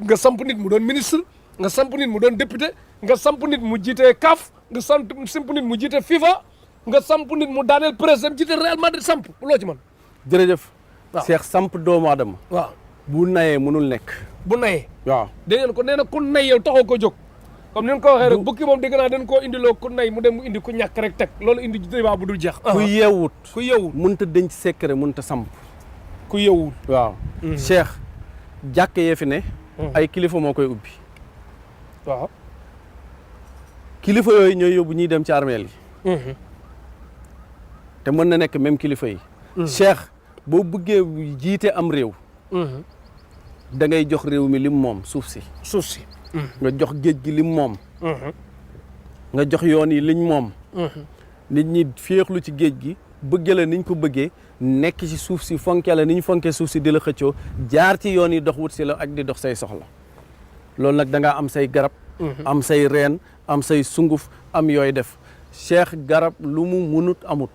nga samp nit mu doon ministre nga samp nit mu doon député nga samp nit mu jiite CAF nga samp nit mu jiite FIFA nga samp nit mu daaneel président jiite Real Madrid samp loo ci man jërëjëf Cheikh samp doomu aadama waaw bu nayee mënul nekk bu nayee waaw dégg ngeen ko nee na ku nay yow taxoo ko jóg comme ni nga ko waxee rek bukki moom dégg naa dañ koo indiloo ku nay mu dem mu indi ku ñàkk rek teg loolu indi débat bu dul jeex ku yeewut mënut a denc secret mënut a samp ku yeewul waaw Cheikh jàkke yee fi ne ay kilifa moo koy ubbi waaw kilifa yooyu ñooy yóbbu ñuy dem ci armeel yi te mën na nekk même kilifa yi Cheikh boo bëggee jiite am réew da ngay jox réew mi lim moom suuf si nga jox géej gi lim moom nga jox yoon yi liñ moom nit ñi féexlu ci géej gi bëgge la niñ ko bëggee nekk ci suuf si fonke la ni ñu fonkee suuf si di la xëccoo jaar ci yoon yi dox wut si la ak di dox say soxla loolu nag da ngaa am say garab am say reen am say sunguf am yooy def Cheikh garab lu mu munut amut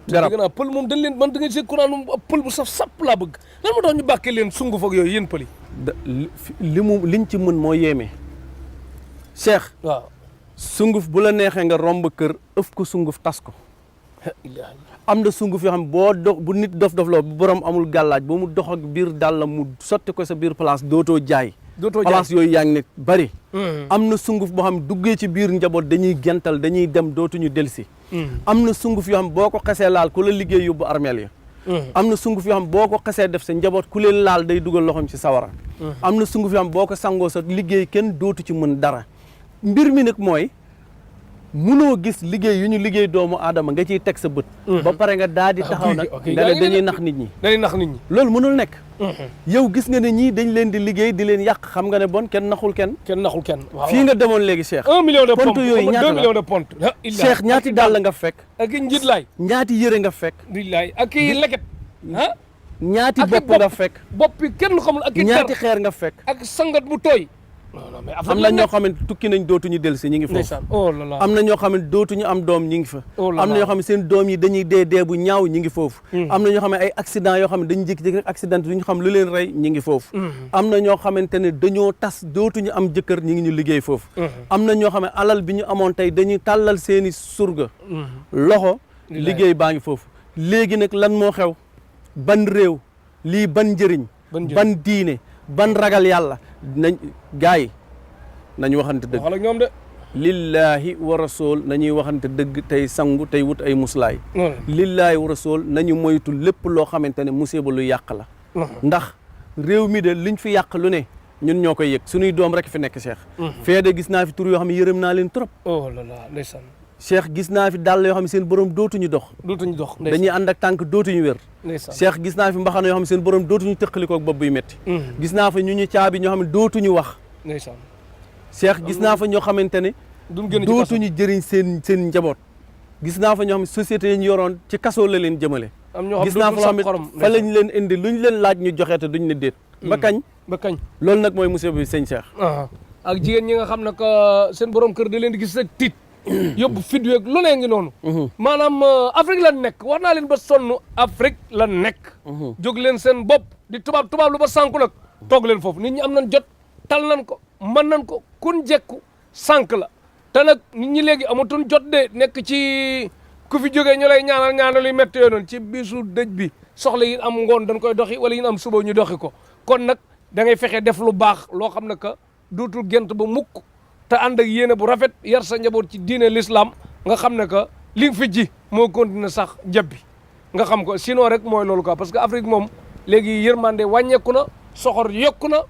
garab dégg naa pël moom dañ leen man da ngeen see courant pël bu saf sapp laa bëgg lan moo tax ñu bàkkee leen sunguf ak yooyu yéen pël yi liñ ci mën moo yéeme Cheikh waaw sunguf bu la neexee nga romb kër ëf ko sunguf tas ko am na sunguf yoo xam ne boo dox bu nit dof loo bu borom amul gàllaaj ba mu dox ak biir dàll mu sotti ko sa biir place dootoo jaay place yooyu yaa ngi ne bari am na sunguf boo xam ne duggee ci biir njaboot dañuy gental dañuy dem dootuñu delsi am na sunguf yoo xam boo ko xesee laal ku la liggéey yóbbu armeel ya am na sunguf yoo xam boo ko xesee def sa njaboot ku leen laal day dugal loxoom ci sawara am na sunguf yoo xam boo ko sangoo sa liggéey kenn dootu ci mën dara mbir mi nag mooy munoo gis liggéey yu ñu liggéey doomu aadama nga ciy teg sa bët ba pare nga daal di taxaw nag nga ne dañuy nax nit ñi loolu mënul nekk yow gis nga ne ñii dañ leen di liggéey di leen yàq xam nga ne bon kenn naxul kenn fii nga demoon léegi Cheikh 1 million de pont yooyu ñaata 2 millions de pont Cheikh ñaati dàll nga fekk ak njiit laay ñaati yëre nga fekk billaay ak leket ñaati bopp nga fekk bopp yi kenn xamul ak ñaati xeer nga fekk ak sangat bu tooy am na ñoo xam ne tukki nañ dootuñu dellu si ñi ngi foofu am na ñoo xam ne dootuñu am doom ñi ngi fa am na ñoo xam ne seen doom yi dañuy dee bu ñaaw ñi ngi foofu am na ñoo xam ne ay accident yoo xam ne dañuy jékki-jékki rek accident duñu xam lu leen rey ñi ngi foofu am na ñoo xamante ne dañoo tas dootuñu am jëkkër ñi ngi ñu liggéey foofu am na ñoo xam ne alal bi ñu amoon tey dañuy tàllal seeni surga loxo liggéey baa ngi foofu léegi nag lan moo xew ban réew lii ban njëriñ ban diine ban ragal yàlla nañ gars yi nañu waxante dëgg waxal ak ñoom de lillahi wa rasul nañuy waxante dëgg tey sangu tey wut ay muslaay lillahi wa rasul nañu moytu lépp loo xamante ne musiba lu yàq la ndax réew mi de liñ fi yàq lu ne ñun ñoo koy yëg suñuy doom rek fi nekk Cheikh fee de gis naa fi tur yoo xam ne yërëm naa leen trop ndeysaan Cheikh gis naa fi dàll yoo xam ne seen borom dootuñu dox dañuy ànd ak tànk dootuñu wér Cheikh gis naa fi mbaxana yoo xam ne seen borom dootuñu tëqalikoo ak bopp buy metti gis naa fa ñu caabi ñoo xam ne dootuñu wax Cheikh gis naa fa ñoo xamante ne dootuñu jëriñ seen njaboot gis naa fa ñoo xam ne société yi ñu yoroon ci kaso la leen jëmale am ñoo xam gis naa fa xorom fa lañ leen indi luñ leen laaj ñu joxe te duñ ne déet ba kañ loolu nag mooy monsieur bi sëñ Cheikh ak jigéen ñi nga xam ne que seen borom kër da leen di gis rek tiit yóbbu fit weeg lu nee ngi noonu maanaam Afrique lan nekk wax naa leen ba sonn Afrique lan nekk jóg leen seen bopp di tubaab lu ba sànku nag toog leen foofu nit ñi am nañ jot tal nañ ko mën nañ ko kun jekku sànk la te nag nit ñi léegi amatuñ jot de nekk ci ku fi jógee ñu lay ñaanal yu métti yooyu noonu ci bisu dëj bi soxla yi am ngoon dañ koy doxi wala yi am suba ñu doxi ko kon nag da ngay fexe def lu baax loo xam ne que dootul gént ba mukk te ànd ak yéene bu rafet yar sa njaboot ci diine l'islam nga xam ne que li nga fi ji moo continuer sax jabbi nga xam ko sinon rek mooy loolu quoi parce que Afrique moom léegi yërmande wàññeeku na soxor yokku na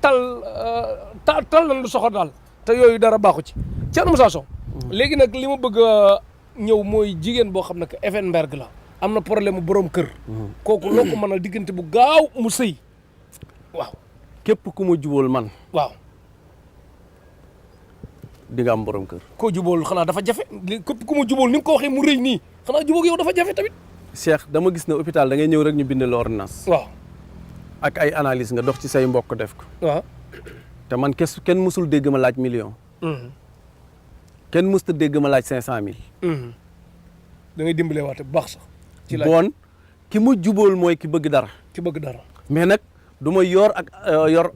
tal nañ lu soxor daal te yooyu dara baaxu ci Thierno Moussa Sow léegi nag li ma bëgg a ñëw mooy jigéen boo xam ne que Effenberg la am na problème mu borom kër kooku loo ko mënal diggante bu gaaw mu sëy waaw képp ku ma jubóol man waaw di nga am borom kër koo jubóol xanaa dafa jafe képp ku ma jubóol ni nga ko waxee mu rëy nii xanaa jubóog yow dafa jafe tamit Cheikh dama gis ne hôpital da ngay ñëw rek ñu bind la ordonnance waaw ak ay analyse nga dox ci say mbokk def ko waaw te man kenn mësul dégg ma laaj million kenn mësta dégg ma laaj 500000 da ngay dimbale waate bu baax sax ci laaj bon ki mu jubóol mooy ki bëgg dara mais nag du ma yor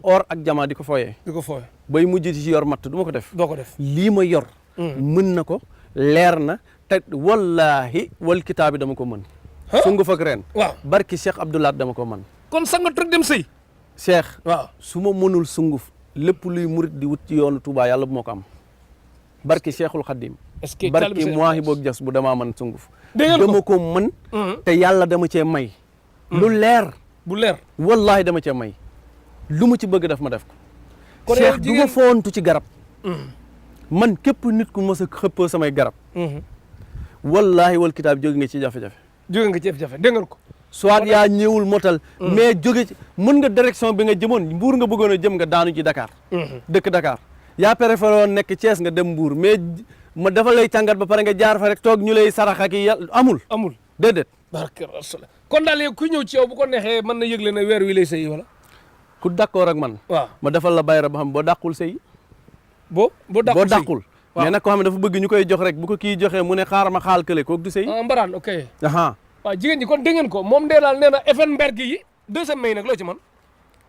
or ak jama di ko fooyee bay mujj ci yor matt du ma ko def doo ko def lii ma yor mën na ko leer na te wallahi wal kitaabi dama ko mën sunguf ak ren waaw barki Cheikh Abdoulaye dama ko mën kon sanga trek dem sëy Cheikh waaw su ma mënul sunguf lépp luy murit di wut ci yoonu Touba yàlla bu ma ko am barki Cheikhul Khadim barki moahi boog jas bu damaa mën sunguf dama ko mën te yàlla dama cee may lu leer bu leer wallahi dama cee may lu mu ci bëgg def ma def ko Cheikh du ma foontu ci garab man képp nit ku mos a xëppoo samay garab wallahi wal kitaab jóge nga ci jafe-jafe dégg nga ko soit yaa ñëwul motal mais jóge ci mën nga direction bi nga jëmoon Mbuur nga bëggoon a jëm nga daanu ci Dakar dëkk Dakar yaa préféré woon nekk Thiès nga dem Mbuur mais ma dafa lay càngat ba pare nga jaar fa rek toog ñu lay sarax ak yàlla amul déedéet barke Rasul kon daal yow ku ñëw ci yow bu ko neexee mën na yëgle ne weer wi lay sëy wala ku d'accord ak man waaw ma defal la bayra ba xam boo dàqul sëy boo dàqul mais nag ko xam ne dafa bëgg ñu koy jox rek bu ko kii joxee mu ne xaaral ma xaal kële kooku du sëy mbaraan ok aha waaw jigéen ñi kon dégg ngeen ko moom dee daal nee na Effenberg yi deuxième mai nag loo ci man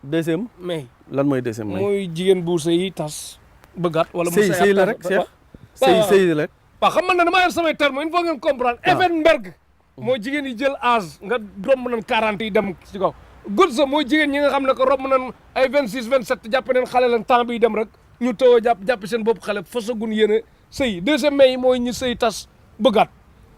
deuxième mai lan mooy deuxième mai mooy jigéen bu sëy tas bëggaat wala mu sëy la rek Cheikh sëy la rek waaw xam man na damaa yor samay terme il faut ngeen comprendre Effenberg mooy jigéen yi jël âge nga romb nañ 40 yi dem ci kaw good sa mooy jigéen ñi nga xam ne que romb nañ ay 26 27 jàpp nañ xale lan temps bi dem rek ñu tëw a jàpp seen bopp xale fasagun yéene sëy deuxième mai yi mooy ñu sëy tas bëggaat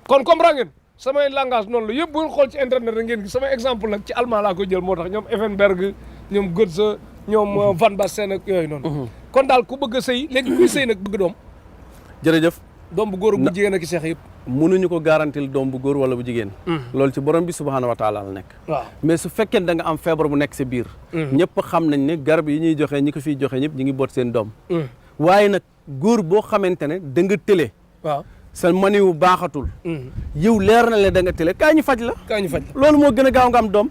kon comprendre ngeen samay langage noonu la yëpp bu ngeen xool ci internet rek ngeen gis samay exemple nag ci allemand laa koy jël moo tax ñoom Effenberg ñoom Goethe ñoom Van Basten ak yooyu noonu kon daal ku bëgg a sëy léegi kuy sëy nag bëgg doom jërëjëf doom bu góor bu jigéen ak seex yëpp mënuñu ko garantil doom bu góor wala bu jigéen loolu ci borom bi subhaanahu wa taala la nekk waaw mais su fekkee da nga am feebar bu nekk sa biir ñëpp xam nañ ne garab yi ñuy joxe ñi ko fiy joxe ñëpp ñi ngi boot seen doom waaye nag góor boo xamante ne da nga tële waaw sa maniwu baaxatul yow leer na le da nga tële kaa ñu faj la loolu moo gën a gaaw nga am doom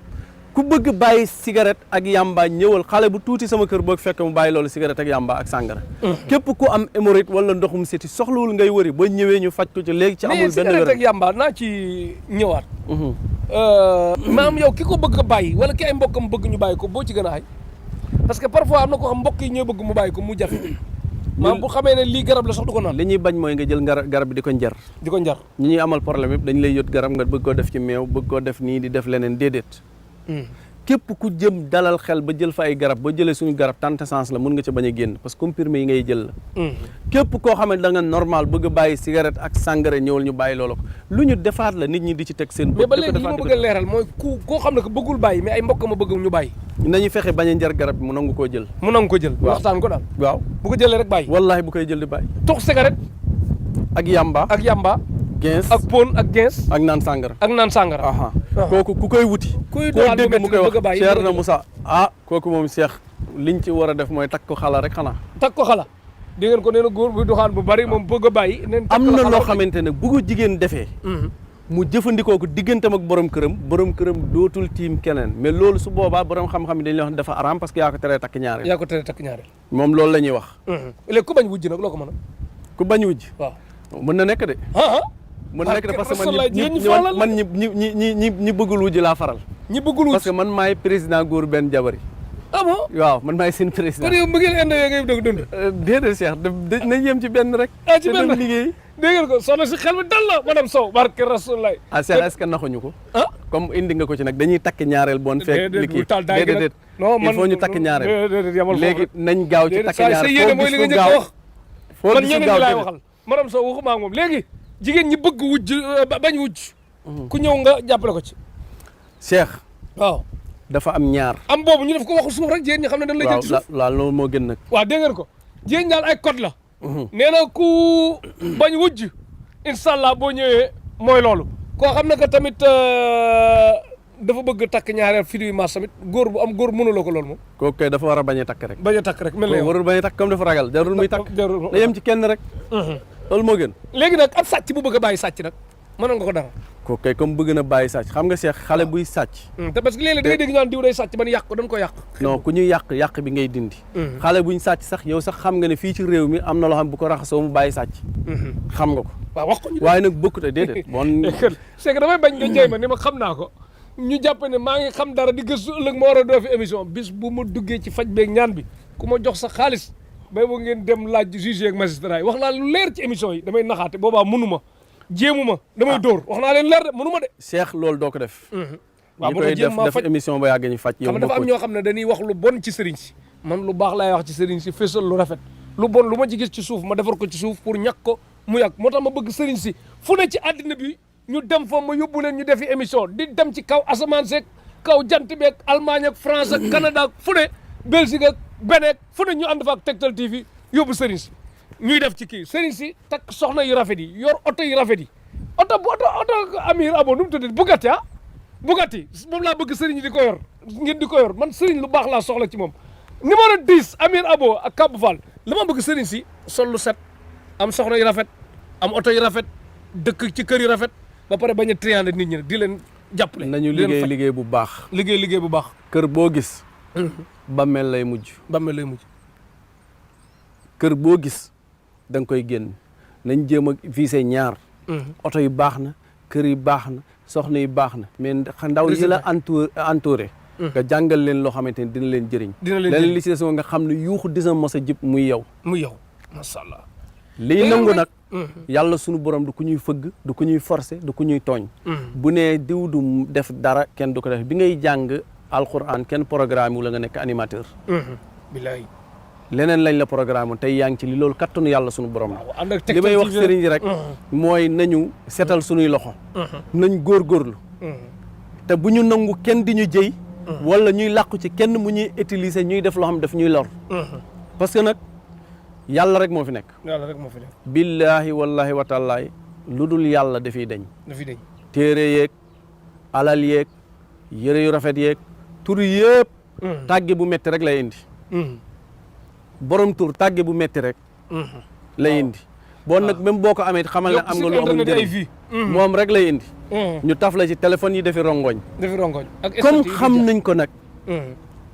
ku bëgg bàyyi cigarette ak yamba ñëwal xale bu tuuti sama kër boog fekk mu bàyyi loolu cigarette ak yamba ak sàngara képp ku am hémorroïde wala ndoxum siti soxlawul ngay wëri ba ñëwee ñu faj ko ci léegi ci amul benn cigarette ak yamba naa ci ñëwaat maam yow ki ko bëgg a bàyyi wala ki ay mbokkam bëgg ñu bàyyi ko boo ci gën a ay parce que parfois am na ko xam mbokk yi ñoo bëgg mu bàyyi ko mu jafe maam bu xamee ne lii garab la sax du ko naan li ñuy bañ mooy nga jël garab bi di ko njar ñi ñuy amal problème yëpp dañ lay yót garab nga bëgg koo def ci meew bëgg koo def nii di def leneen déedéet képp ku jëm dalal xel ba jël fa ay garab ba jëlee suñu garab tante sens la mun nga ca bañ a génn parce que comprimé yi ngay jël la képp koo xam ne da nga normal bëgg a bàyyi cigarette ak sàngara ñëwal ñu bàyyi loolu ko lu ñu defaat la nit ñi di ci teg seen mais ba léegi li ma bëgg a leeral mooy koo xam ne que bëggul bàyyi mais ay mbokk ma bëgg ñu bàyyi nañu fexe bañ a njar garab bi mu nangu koo jël waxtaan ko daal waaw bu ko jëlee rek bàyyi wallahi bu koy jël di bàyyi tux cigarette ak yamba gens ak pon ak gens ak naan sàngara aha kooku ku koy wuti koo dégg mu koy wax Cheikh na Moussa kooku moom Cheikh liñ ci war a def mooy takk ko xala rek xanaa takk ko xala di ngeen ko nee na góor bu doxaan bu bari moom bëgg a bàyyi am na loo xamante ne bu ko jigéen defee mu jëfandikoo ko digganteem ak borom këram dootul tiim keneen mais loolu su boobaa borom xam-xam yi dañuy wax ne dafa araam parce que yaa ko teree takk ñaareel. moom loolu la ñuy wax. léegi ku bañ wujj nag loo ko mën a. ku bañ wujj. waaw mën na nekk de. mën na nekk de parce que man ñi bëggul wujj laa faral. ñi bëggul wujj parce que man maay président góor benn jabari. ah bon waaw man maay seen président. kon yow mbëggeel inde ngay dund. déedéet Cheikh nañ yem ci benn rek. ci benn liggéey. dégg ngeen ko soxna si xel mi dal la madame Sow barke Rasulullah. Cheikh est-ce que naxuñu ko. comme indi nga ko ci nag dañuy takk ñaareel bon fekk liggéey déedéet il faut ñu takk ñaareel léegi nañ gaaw ci takk ñaareel sa yéene mooy li nga njëkk a wax man ñeneen ñi laay waxal madame Sow waxuma ak moom léegi jigéen ñi bëgg wujj bañ wujj ku ñëw nga jàppale ko ci Cheikh waaw dafa am ñaar am boobu ñu def ko waxu suuf rek jigéen ñi xam ne dañ lay jël ci suuf waaw loolu moo gën nag waaw dégg ngeen ko jigéen daal ay code la nee na ku bañ wujj incha allah boo ñëwee mooy loolu koo xam ne que tamit dafa bëgg takk ñaareel fii maas tamit góor bu am góor mënuloo ko loolu moom. kooku kay dafa war a bañ a takk rek. bañ a takk rek mel na yow warul bañ a takk comme dafa ragal jarul muy takk. na yem ci kenn rek. loolu moo gën. léegi nag ab sàcc bu bëgg a bàyyi sàcc nag mënoon nga ko dara. kooku kay comme bëgg na bàyyi sàcc xam nga Cheikh xale buy sàcc. te parce que léeg-léeg da ngay dégg ñu naan diw day sàcc ba ñu yàq ko dañ ko yàq. non ku ñuy yàq bi ngay dindi. xale buñ sàcc sax yow sax xam nga ne fii ci réew mi am na loo xam bu ko raxasoo mu bàyyi sàcc. xam nga ko. waaw wax ko ñu waaye nag bokkut a déedéet. bon c'est que damay bañ nga jéem a ni ma xam naa ko ñu jàpp ne maa ngi xam dara di gëstu ëllëg ma war a doo fi émission bis bu ma duggee ci faj beeg ñaan bi ku ma jox sa xaalis bay boo ngeen dem laaj juge ak magistrat yi wax naa lu leer ci émission yi damay naxaate boobaa mënuma jéemuma damay dóor wax naa leen leer de mënuma de Cheikh loolu doo ko def waaw ñi koy def émission ba yàgg ñu faj yow xam dafa am ñoo xam ne dañuy wax lu bon ci sëriñ si man lu baax laay wax ci sëriñ si fésal lu rafet lu bon lu ma ci gis ci suuf ma defar ko ci suuf pour ñàkk ko mu yàgg moo tax ma bëgg sëriñ si fu ne ci àddina bi ñu dem fa ma yóbbu leen ñu defi émission di dem ci kaw asamaan seeg kaw jant beeg Allemagne ak France ak Canada ak fu ne Belgique ak Benek fu ne ñu ànd fa ak Tektal TV yóbbu sëriñ si ñuy def ci kii sëriñ si takk soxna yu rafet yi yor oto yu rafet yi oto Amir Abo nu mu tudd Bugatti Bugatti moom laa bëgg sëriñ yi di ko yor ngeen di ko yor man sëriñ lu baax laa soxla ci moom numéro 10 Amir Abo ak Kabou Fall la ma bëgg sëriñ si sol lu set am soxna yu rafet am oto yu rafet dëkk ci kër yu rafet ba pare bañ a triander nit ñi di leen jàppale. nañu liggéey bu baax. liggéey bu baax. kër boo gis. bammeel lay mujj. kër boo gis da nga koy génn nañ jéem a visé ñaar. oto yi baax na kër yi baax na soxna yi baax na mais ndaw yi la entouré. nga jàngal leen loo xamante ni dina leen jëriñ. leneen li ci des nga xam ne yuuxu dina mos a jib muy yow. macha allah. lii nangu nag. yàlla sunu borom du ku ñuy fëgg du ku ñuy forcer du ku ñuy tooñ. bu nee diw du def dara kenn du ko def bi ngay jàng alxuraan kenn programme wu la nga nekk animateur. bilaay. leneen lañ la programme tey yaa ngi ci li loolu kattanu yàlla sunu borom la. li may wax sëriñ yi rek. mooy nañu setal sunuy loxo. nañ góorgóorlu. te bu ñu nangu kenn di ñu jëy. wala ñuy làqu ci kenn mu ñuy utiliser ñuy def loo xam daf ñuy lor. parce que nag. yàlla rek moo fi nekk. billaahi wallaahi wa taalaahi lu dul yàlla dafiy dañ. téere yeeg alal yeeg yëre yu rafet yeeg tur yëpp. tàgge bu metti rek lay indi. borom tur tàgge bu metti rek. lay indi. bon nag même boo ko amee xamal ne am nga lu amul njëriñ moom rek lay indi. ñu taf la ci téléphone yi defi rongoñ. comme xam nañ ko nag.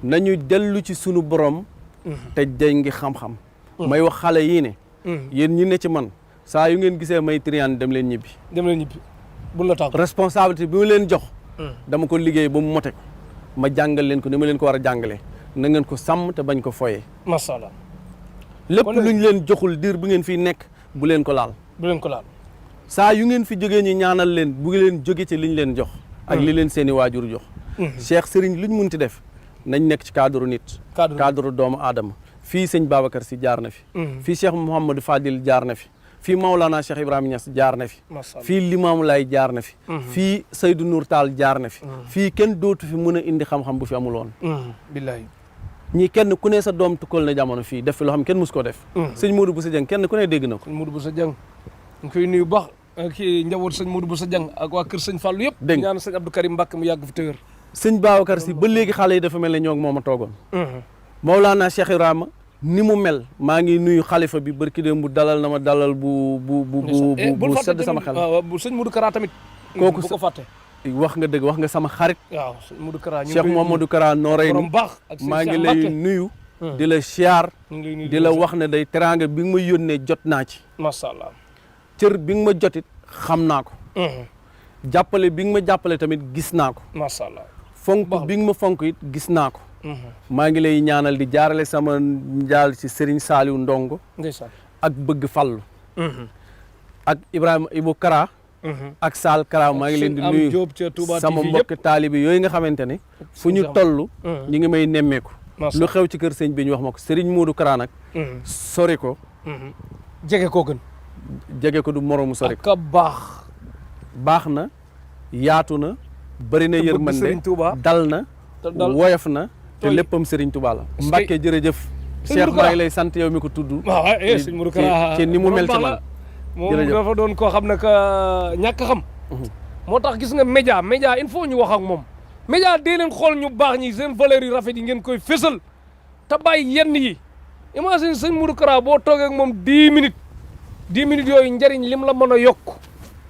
nañu dellu ci sunu borom. te dañ ngi xam-xam. may wax xale yii ne. yéen ñi ne ci man saa yu ngeen gisee may trian dem leen ñibbi. bu la tàgg responsabilité bi ma leen jox. dama ko liggéey ba mu mote ko ma jàngal leen ko ni ma leen ko war a jàngalee na ngeen ko sàmm te bañ ko foyee. macha allah. lépp lu ñu leen joxul diir bu ngeen fiy nekk bu leen ko laal. saa yu ngeen fi jógee ñu ñaanal leen bu leen jóge ci liñ leen jox. ak li leen seeni waajur jox. Cheikh Serigne luñ munti def nañ nekk ci cadre nit. cadre doomu aadama. fii sëñ Babacar Sy jaar na fi. fii Cheikh Mouhamadou Fadil jaar na fi. fii Maulana Cheikh Ibrahima Niass jaar na fi. fii Limamou Laye jaar na fi. fii Seydou Nour Tall jaar na fi. fii kenn dootu fi mën a indi xam-xam bu fi amul woon. billahi ñii kenn ku ne sa doom tukkal na jamono fii def fi loo xam kenn mus ko def. sëñ Modou Boussa Dieng kenn ku ne dégg na ko. sëñ Modou Boussa Dieng ñu koy nuyu baax kii njaboot sëñ Modou Boussa Dieng ak waa kër sëñ Fallou yëpp. dégg nga ñaan sëñ Abdou Karim Mbacke mu yàgg fi tëwër. sëñ Babacar Sy ba léegi xale yi dafa mel ne ñoo moom a toogoon. Maulana Cheikh Ibrahima ni mu mel maa ngi nuyu xalifa bi barki dem bu dalal na ma dalal bu sedd sama xel. bu sëñ Modou Kara tamit. kooku bu ko fàtte. wax nga dëgg wax nga sama xarit. waaw sëñ Modou Kara Cheikh Mamadou Kara Noreyni maa ngi lay nuyu. di la siyaar. di la wax ne day teraanga bi nga ma yónnee jot naa ci. macha allah. cër bi nga ma jotit xam naa ko. jàppale bi nga ma jàppale tamit gis naa ko. macha allah. fonk bi nga ma fonk it gis naa ko. maa ngi lay ñaanal di jaarale sama njaal ci Serigne Saliou Ndongo. ndeysaan. ak bëgg fallu ak Ibrahima Ibou Kara. ak Sall Kara maa ngi leen di nuyu sama mbokk taalibi yooyu nga xamante ne fu ñu toll ñi ngi may nemmeeku lu xew ci kër sëñ bi ñu wax ma ko Serigne Modou Kara nag sori ko jege koo gën jege ko du moroomu sori ko ak baax na yaatu na bëri na yërmande dal na woyof na te léppam Serigne Touba la Mbacke jërëjëf Cheikh maa ngi lay sant yow mi ko tudd sëñ Modou Kara ci ni mu mel ci man moom dafa doon koo xam ne que ñàkk xam moo tax gis nga média il faut ñu wax ak moom média dee leen xool ñu baax ñi seen valeurs yu rafet yi ngeen koy fésal te bàyyi yenn yi imagine sëñ Modou Kara boo toogee ak moom 10 minutes yooyu njëriñ lim la mën a yokk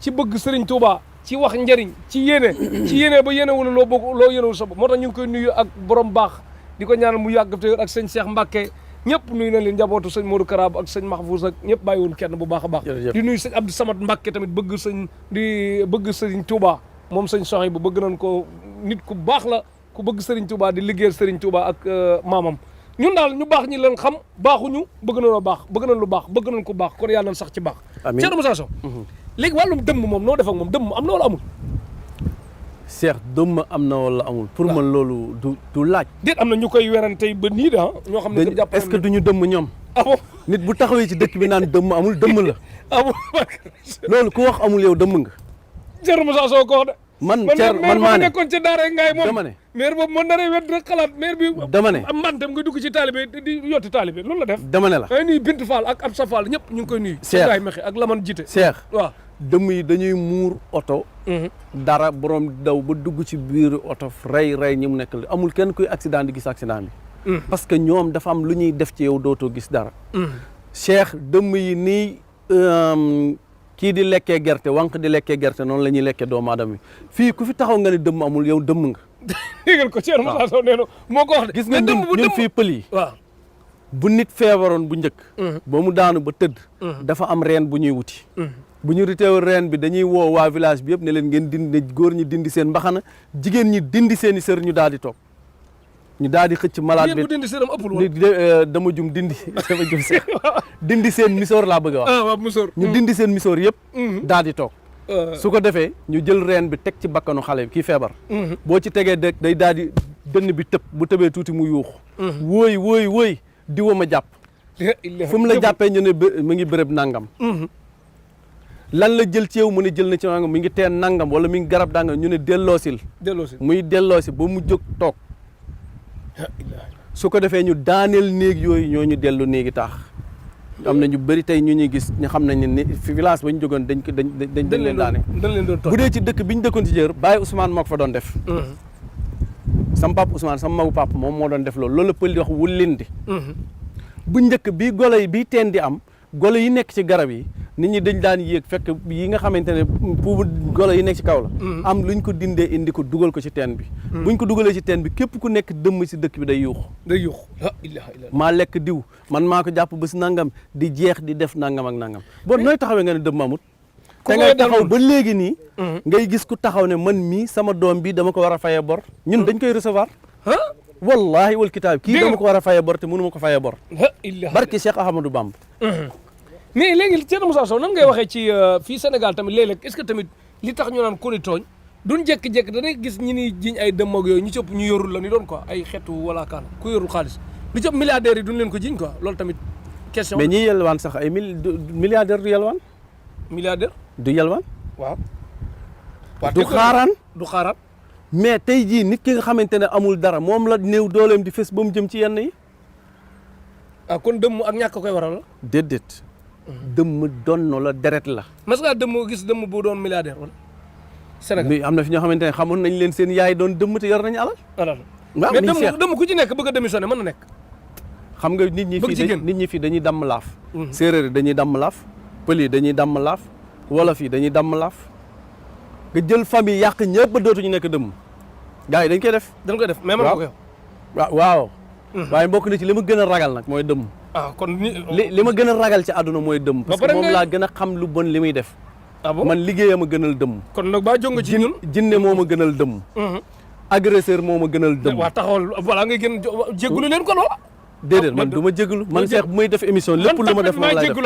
ci bëgg Serigne Touba ci wax njëriñ ci yéene ba yéene wala loo bëgg loo yéenewul sa bopp moo tax ñu ngi koy nuyu ak borom baax di ko ñaanal mu yàgg te ak sëñ Cheikh Mbacke ñëpp nuyu na leen njabootu sëñ Modou Kara ak sëñ Mahfouz ak ñëpp bàyyiwul kenn bu baax a baax di nuyu sëñ Abdou Samad Mbacke tamit bëgg sëñ Touba moom sëñ Soxay bu bëgg nañ ko nit ku baax la ku bëgg Serigne Touba di liggéeyal Serigne Touba ak maamam ñun daal ñu baax ñi leen xam baaxuñu bëgg nañoo baax bëgg nañ lu baax bëgg nañ ko baax kon yàlla nañ sax ci baax Thierno Moussa Sow léegi wàllum dëmm moom noo def ak moom dëmm am na wala amul Cheikh dëmm am na wala amul pour man loolu du laaj déet am na ñu koy werante ba nii de ñoo xam ne jàpp est-ce que duñu dëmm ñoom nit bu taxawee ci dëkk bi naan dëmm amul dëmm la loolu ku wax amul yow dëmm nga Thierno Moussa Sow ko wax de man maa ne nekkoon ci daara ngaay moom dama ne maire boobu mën na rey wet rek xalaat maire bi dama ne am man tam nga dugg ci taalibe di yotti taalibe loolu la def dama ne la ay nuyu Bint Fall ak Absa Fall ñëpp ñu ngi koy nuyu Cheikh Mexe ak Laman Jite Cheikh waaw dëmm yi dañuy muur oto dara borom daw ba dugg ci biir oto rey ñi mu nekk amul kenn kuy accident di gis accident bi parce que ñoom dafa am lu ñuy def ci yow dootoo gis dara Cheikh dëmm yi nii kii di lekkee gerte wànq di lekkee gerte noonu la ñuy lekkee doomu aadama yi fii ku fi taxaw nga ne dëmm amul yow dëmm nga déggal ko Thierno Moussa Sow nee na moo ko wax de gis nga ñun fii pël yi waaw bu nit feebaroon bu njëkk ba mu daanu ba tëdd dafa am reen bu ñuy wuti bu ñu riteew reen bi dañuy woo waa village bi yëpp ne leen ngeen dindi góor ñi dindi seen mbaxana jigéen ñi dindi seen i sër ñu daal di toog ñu daal di xëcc malade bi dindi sëram ëppul woon dama jum dindi dama jum seex dindi seen misoor laa bëgg a wax waaw misoor ñu dindi seen misoor yëpp daal di toog su ko defee ñu jël reen bi teg ci bakkanu xale bi kii feebar boo ci tegee dëkk day daal di dënn bi tëb bu tëbee tuuti mu yuux wóoy diwa ma jàpp fu mu la jàppee ñu ne mu ngi béréb nangam lan la jël ci yow mu ne jël na ci nangam mi ngi teen nangam wala mi ngi garab dangam ñu ne delloosil muy delloosi ba mu jóg toog su ko defee ñu daaneel néeg yooyu ñoo ñu dellu néegi taax am na ñu bëri tey ñu ñuy gis ñu xam nañ ne village ba ñu jógoon dañ leen daane bu dee ci dëkk bi ñu dëkkoon ci jër Baye Ousmane moo ko fa doon def sama papa Ousmane sama magu papa moom moo doon def loolu la pël di wax wullindi bu njëkk bi golo yi bi teen di am golo yi nekk ci garab yi nit ñi dañ daan yéeg fekk yi nga xamante ne pour golo yi nekk ci kaw la am luñ ko dindee indi ko dugal ko ci teen bi buñ ko dugalee ci teen bi képp ku nekk dëmm ci dëkk bi day yuux maa lekk diw man maa ko jàpp bés nangam di jeex di def nangam ak nangam bon nooy taxawee nga ne dëmm amut te ngay taxaw ba léegi nii ngay gis ku taxaw ne man mii sama doom bi dama ko war a fayee bor ñun dañ koy recevoir wallahi wal kitaab kii dama ko war a fayee bor te mënu ma ko fayee bor barki Cheikh Ahmadou Bamba mais léegi Thierno Moussa Sow nan ngay waxee ci fii Sénégal tamit léeg-léeg est-ce que tamit li tax ñu naan ku ni tooñ duñ jékki-jékki danay gis ñi ni jiñ ay dëmm ak yooyu ñu cëpp ñu yorul la ni doon quoi ay xeetu wala kaan ku yorul xaalis lu cëpp milliardaires yi duñ leen ko jiñ quoi loolu tamit question mais ñi yelwaan sax ay milliardaire du yelwaan milliardaire du yelwaan waaw du xaaraan mais tey jii nit ki nga xamante ne amul dara moom la néew dooleem di fës ba mu jëm ci yenn yi kon dëmm ak ñàkk koy waral la déedéet dëmm donno la deret la mas ngaa dëmm gis dëmm bu doon milliardaire wala Sénégal mais am na fi ñoo xamante ne xamoon nañ leen seen yaay doon dëmm te yor nañu alal waaw mais dëmm ku ci nekk bëgg a démissionné mën na nekk xam nga nit ñi fii dañuy damm laaf séeréer yi dañuy damm laaf pël yi dañuy damm laaf wolof yi dañuy damm laaf nga jël famille yàq ñëpp ba dootuñu nekk dëmm gars yi dañ koy def. dañ koy def mais man ko yow. waaw. waaye bokk na ci li ma gën a ragal nag mooy dëmm. kon li ma gën a ragal ci àdduna mooy dëmm. parce que moom laa gën a xam lu bon li muy def. man liggéeyam a gënal dëmm. kon nag baa jóg nga ci ñun. jinne moo ma gënal dëmm. agresseur moo ma gënal dëmm. waaw taxawal voilà nga gën jégalu leen ko loola. déedéet man du ma jégalu man Cheikh bu may def émission lépp lu ma def moom laay def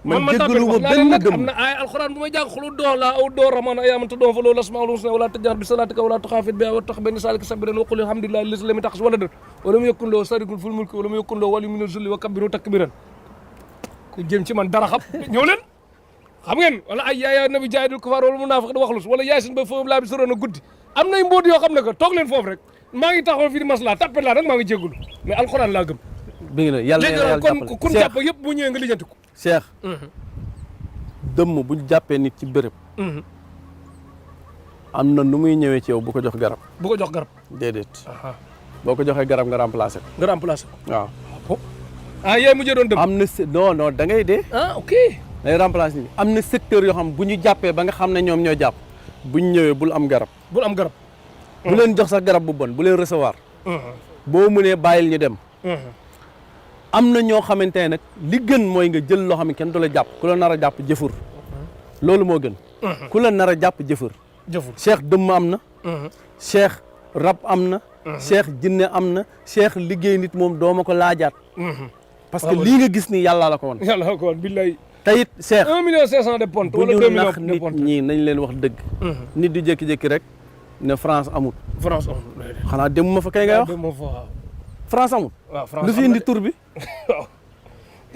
man jégalu ma benn dëmm. am na ay alxuraan bu may jàng xulu doo la aw doo ramana ayaman te doo fa loolu asmaul husna wala tajhar bi salatika wala tuxaafit bi wa tax benn salika sabiran wa qul alhamdulillahi allazi lam yattakhidh waladan wa lam yakun lahu sharikun fil mulki wa lam yakun lahu waliyyun min zulli wa kabbiru takbiran ku jëm ci man dara xam ñëw leen xam ngeen wala ay yaaya nabi jaahidul kufaar wala munaafiq waxlus wala yaay sin ba foofu laa bi soroon a guddi am nay mbóot yoo xam ne que toog leen foofu rek maa ngi taxaw fii di maslaa tappet laa rek maa ngi jégalu mais alxuraan laa gëm bi ngi ne yàlla kon kun jàpp yëpp bu ñëwee nga lijjanti ko Cheikh dëmm bu ñu jàppee nit ci béréb am na nu muy ñëwee ci yow bu ko jox garab bu ko jox garab déedéet boo ko joxee garab nga remplacé ko nga remplacé ko waaw yaay mujjee doon dëmm am na non da ngay dee ok day remplacé ni am na secteur yoo xam bu ñu jàppee ba nga xam ne ñoom ñoo jàpp bu ñu ñëwee bul am garab bul am garab bu leen jox sax garab bu bon bu leen recevoir boo mënee bàyyil ñu dem am na ñoo xamante ne nag li gën mooy nga jël loo xam ne kenn du la jàpp ku la nar a jàpp jëfur loolu moo gën ku la nar a jàpp jëfur Cheikh dëmm am na Cheikh rab am na Cheikh jinne am na Cheikh liggéey nit moom dooma ko laajaat parce que lii nga gis ni yàlla la ko woon yàlla la ko woon billahi tayit Cheikh 1 million 500 de ponte wala 2 millions de ponte nit ñi nañ leen wax dëgg nit du jékki-jékki rek ne France amul France amul xanaa demuma fa kay ngay wax France amul lu fi indi tur bi waaw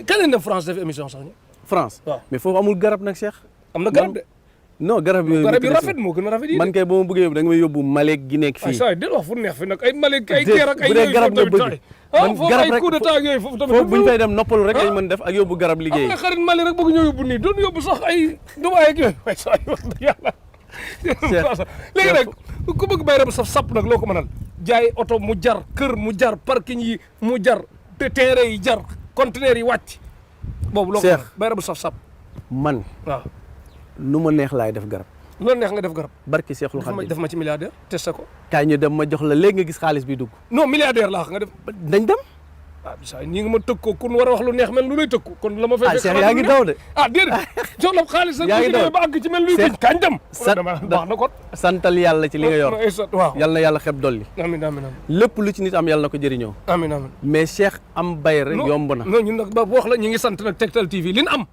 kañ lañ dem France def émission sax ñu France mais foofu amul garab nag Cheikh am na garab de non garab yooyu garab yu rafet moo gën a rafet yi man kay ba ma bëggee yóbbu da nga may yóbbu Malek gi nekk fii saa yi del wax fu neex fi nag ay Malek ay Guèye ak ay bu dee garab nga bëgg man foofu garab ay rek coup d'état yooyu foofu tamit foofu bu ñu fay dem noppalu rek lañ mën def ak yóbbu garab liggéey am nga xarit Mali rek bëgg ñoo yóbbu nii doon yóbbu sax ay Dubaay ak yooyu waaye saa yi wax dëgg yàlla léegi nag ku bëgg bay rab saf sàpp nag loo ko mënal jaay oto mu jar kër mu jar parking yi mu jar te terrain yi jar conteneur yi wàcc boobu loo ko mënal bay rab saf sàpp man waaw nu ma neex laay def garab lu la neex nga def garab barki Seexul Xadiim def ma ci milliardaire testé ko kaay ñu dem ma jox la léegi nga gis xaalis bi dugg non milliardaire laa nga def dañ dem saa nii nga ma tëkk ko kun war a wax lu neex mel lu lay tëkk kon la ma fay Cheikh yaa ngi daw de déedéet jox la xaalis yaa ngi daw ba àgg ci mel luy biñ kañ dem baax na kon santal yàlla ci li nga yor waaw yal na yàlla xeb dolli amiin amiin lépp lu ci nit am yàlla na ko jëriñoo amiin amiin mais Cheikh am bayre yomb na non ñun nag ba wax la ñu ngi sant nag Tektal TV li ñu am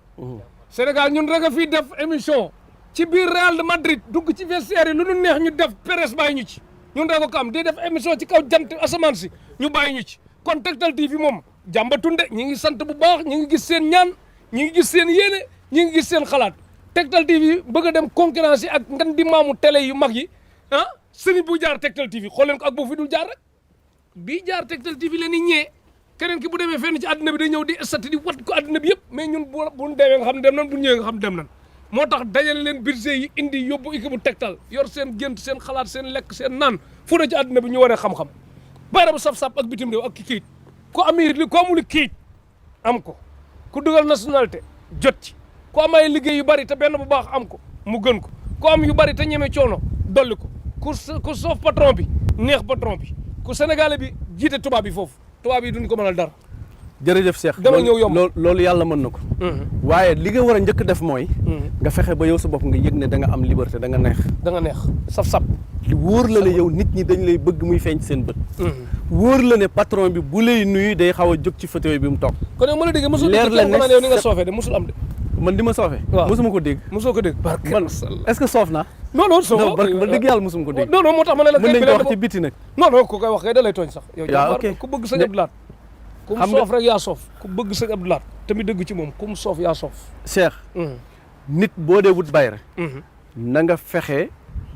Sénégal ñun rek a fii def émission ci biir Real de Madrid dugg ci vestiaire yi lu ñu neex ñu def presse bàyyi ñu ci ñun rek ko am di def émission ci kaw jant asamaan si ñu bàyyi ñu ci kon Tektal TV moom jàmbatunde ñi ngi sant bu baax ñi ngi gis seen ñaan ñi ngi gis seen yéene ñi ngi gis seen xalaat Tektal TV bëgg a dem concurrence yi ak ngan di maamu télé yu mag yi sëriñ bu jaar Tektal TV xool leen ko ak boo fi dul jaar rek bii jaar Tektal TV la ni ñee keneen ki bu demee fenn ci àdduna bi day ñëw di estati di wat ko àdduna bi yëpp mais ñun buñ demee nga xam dem nan bu ñëwee nga xam dem nan moo tax dajale leen budget yi indi yóbbu équipe bu Tektal yor seen gént seen xalaat seen lekk seen naan fu ne ci àdduna bi ñu waree xam-xam bayra bu saf-saf ak bitim réew ak ki kayit ku amee li ku amul kayit am ko ku dugal nationalité jot ci ku am ay liggéey yu bari te benn bu baax am ko mu gën ko ku am yu bari te ñeme coono dolli ko ku soof patron bi neex patron bi ku sénégalais bi jiite tubaab bi foofu tubaab yi duñ ko mënal dara jërëjëf Cheikh dama ñëw yomb loolu yàlla mën na ko waaye li nga war a njëkk def mooy nga fexe ba yow sa bopp nga yëg ne da nga am liberté da nga neex saf-saf wóor la ne yow nit ñi dañ lay bëgg muy feeñ ci seen bët wóor la ne patron bi bu lay nuyu day xaw a jóg ci fauteuil bi mu toog kon yow ma la dégg mosul leer la ne yow ni nga soofee de mosul am de man di ma soofee mosuma ko dégg mosoo ko dégg man est-ce que soof naa non soof ba dëgg yàlla mosuma ko dégg non moo tax ma ne la mën nañ ko wax ci biti nag non ku koy wax kay da lay tooñ sax yow ok ku bëgg sëñ Abdou Lahad ku mu soof rek yaa soof ku bëgg sëñ Abdou Lahad tamit dëgg ci moom ku mu soof yaa soof Cheikh nit boo dee wut bayre na nga fexe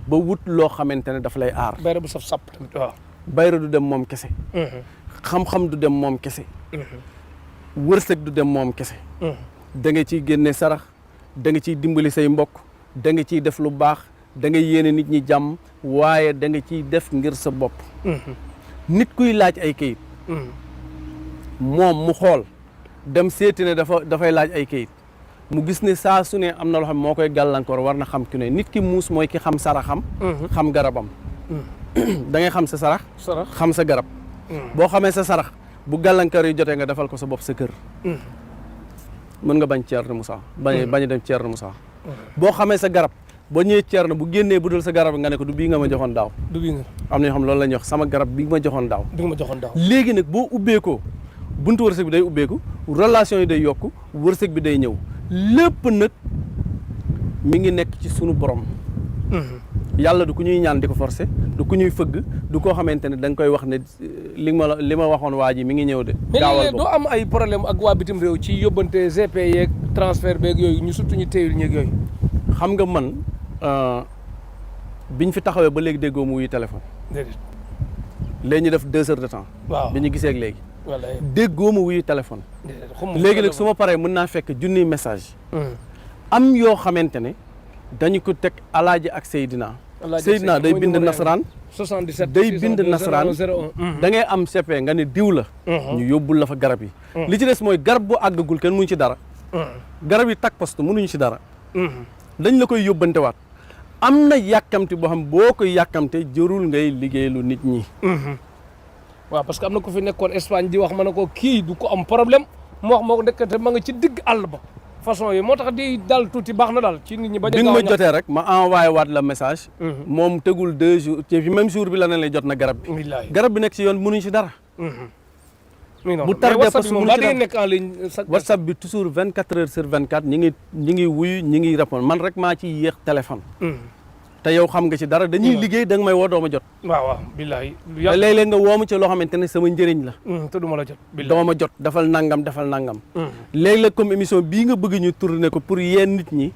ba wut loo xamante ne daf lay aar bayre bu saf sàpp tamit waaw bayre du dem moom kese xam-xam du dem moom kese wërsëg du dem moom kese da nga ciy génne sarax da nga ciy dimbali say mbokk da nga ciy def lu baax da nga yéene nit ñi jàmm waaye da nga ciy def ngir sa bopp nit kuy laaj ay kayit moom mu xool dem seeti ne dafay laaj ay kayit mu gis ne saa su ne am na loo xam moo koy gàllankoor war na xam ki ne nit ki muus mooy ki xam saraxam xam garabam da ngay xam sa sarax xam sa garab boo xamee sa sarax bu gàllankoor yi jotee nga defal ko sa bopp sa kër mën nga bañ Thierno Moussa bañ a dem Thierno Moussa boo xamee sa garab boo ñëwee Thierno bu génnee bu dul sa garab nga ne ko du bii nga ma joxoon daaw du bii nga am na ñoo xam loolu la ñuy wax sama garab bi ma joxoon daaw bi nga ma joxoon daaw léegi nag boo ubbeekoo buntu wërsëg bi day ubbeeku relation yi day yokku wërsëg bi day ñëw lépp nag mi ngi nekk ci sunu borom yàlla du ku ñuy ñaan di ko forcer du ku ñuy fëgg du koo xamante ne da nga koy wax ne li ma waxoon waa ji mi ngi ñëw de mais doo am ay problème ak waa bitim réew ci yóbbante GP yeeg transfert beeg yooyu ñu surtout ñu téyul ñeeg yooyu xam nga man biñ fi taxawee ba léegi déggoo mu wuyu téléphone déedéet léegi ñu def 2 heures de temps waaw bi ñu gisee ak léegi wallaay déggoo ma wuyu téléphone léegi nag su ma paree mën naa fekk junniy message am yoo xamante ne dañu ko teg alaaji ak Seydina Seydina day bind nasaraan 77 day bind nasaraan da ngay am CP nga ne diw la ñu yóbbul la fa garab yi li ci des mooy garab bu àggagul kenn mënu ci dara garab yi tag poste mënuñu ci dara dañ la koy yóbbantewaat am na yàkkamti boo xam boo koy yàkkamte jërul ngay liggéeylu nit ñi waaw parce que am na ko fi nekkoon Espagne di wax ma ne ko kii du ko am problème mu wax moo ko nekkate ma nga ci digg àll ba façon yi moo tax di dal tuuti baax na daal ci nit ñi. ba bi nga ma jotee rek ma envoyé waat la message. moom tegul 2 jours ci même jour bi la ne lay jot na garab bi. garab bi nekk ci yoon mënuñ ci dara. bu tardé parce que mënuñ ci dara nekk en ligne. WhatsApp bi toujours 24 heures sur 24 ñi ngi wuyu ñi ngi répondre man rek maa ci yéex téléphone. te yow xam nga ci dara dañuy liggéey da nga may woo doo ma jot. waaw billahi. te léeg-léeg nga woo ma ci loo xamante ne sama njëriñ la. te du ma la jot. doo ma jot dafal nangam dafal nangam. léeg-léeg comme émission bii nga bëgg ñu tourner ko pour yéen nit ñi.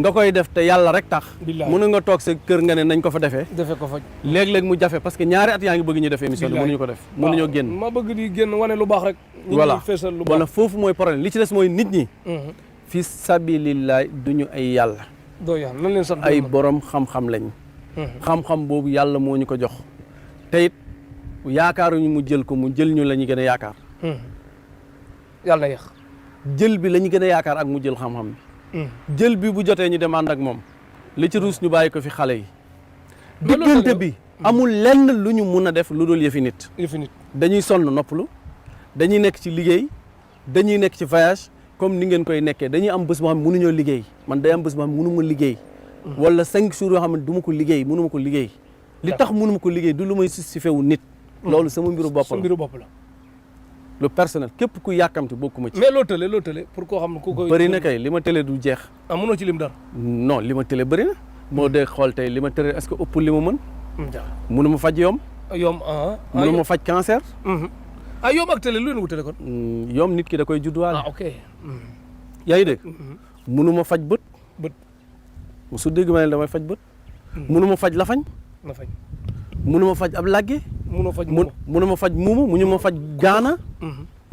nga koy def te yàlla rek tax. mën nga toog sa kër nga ne nañ ko fa defee. defee ko fa. léeg-léeg mu jafe parce que ñaari at yaa ngi bëgg ñu def émission bi mënuñu ko def. mënuñoo génn ma bëgg di génn wane lu baax rek. voilà feesal lu baax wala foofu mooy problème li ci des mooy nit ñi. fi sabilillah duñu ay yàlla. doo yàlla nan leen sant ay borom xam-xam lañ. xam-xam boobu yàlla moo ñu ko jox te it yaakaaruñu mu jël ko mu jël ñu la ñu gën a yaakaar. yàlla na yéex. jël bi la ñu gën a yaakaar ak mu jël xam-xam bi. jël bi bu jotee ñu dem ànd ak moom li ci ruus ñu bàyyi ko fi xale yi. diggante bi amul lenn lu ñu mun a def lu dul yëfi nit. yëfi nit dañuy sonn noppalu dañuy nekk ci liggéey dañuy nekk ci voyage comme ni ngeen koy nekkee dañuy am bés boo xam ne mënuñoo liggéey man day am bés boo xam ne mënu ma liggéey. wala 5 jours yoo xam ne du ma ko liggéey mënu ma ko liggéey. li tax mënu ma ko liggéey du lu may justifié wu nit. loolu sama mbiru bopp la mbiru bopp la. lu personnel képp ku yàkkamti bokkuma ci. mais loo tële pour koo xam ne ku koy. bëri na kay li ma tële du jeex. ah mënoo ci lim dara. non li ma tële bëri na. moo dee xool tey li ma tële est-ce que ëpp li ma mën. mënu ma faj yom. mënu ma faj cancer. yom ak tële lu leen wutale kon. yom nit ki da koy judduwaale. ok. yaa ngi dégg. mënu ma faj bët. su dégg ma ne damay faj bët. mënu ma faj lafañ. mënu ma faj ab làgge. mënu ma faj muuma mënu ma faj gaana.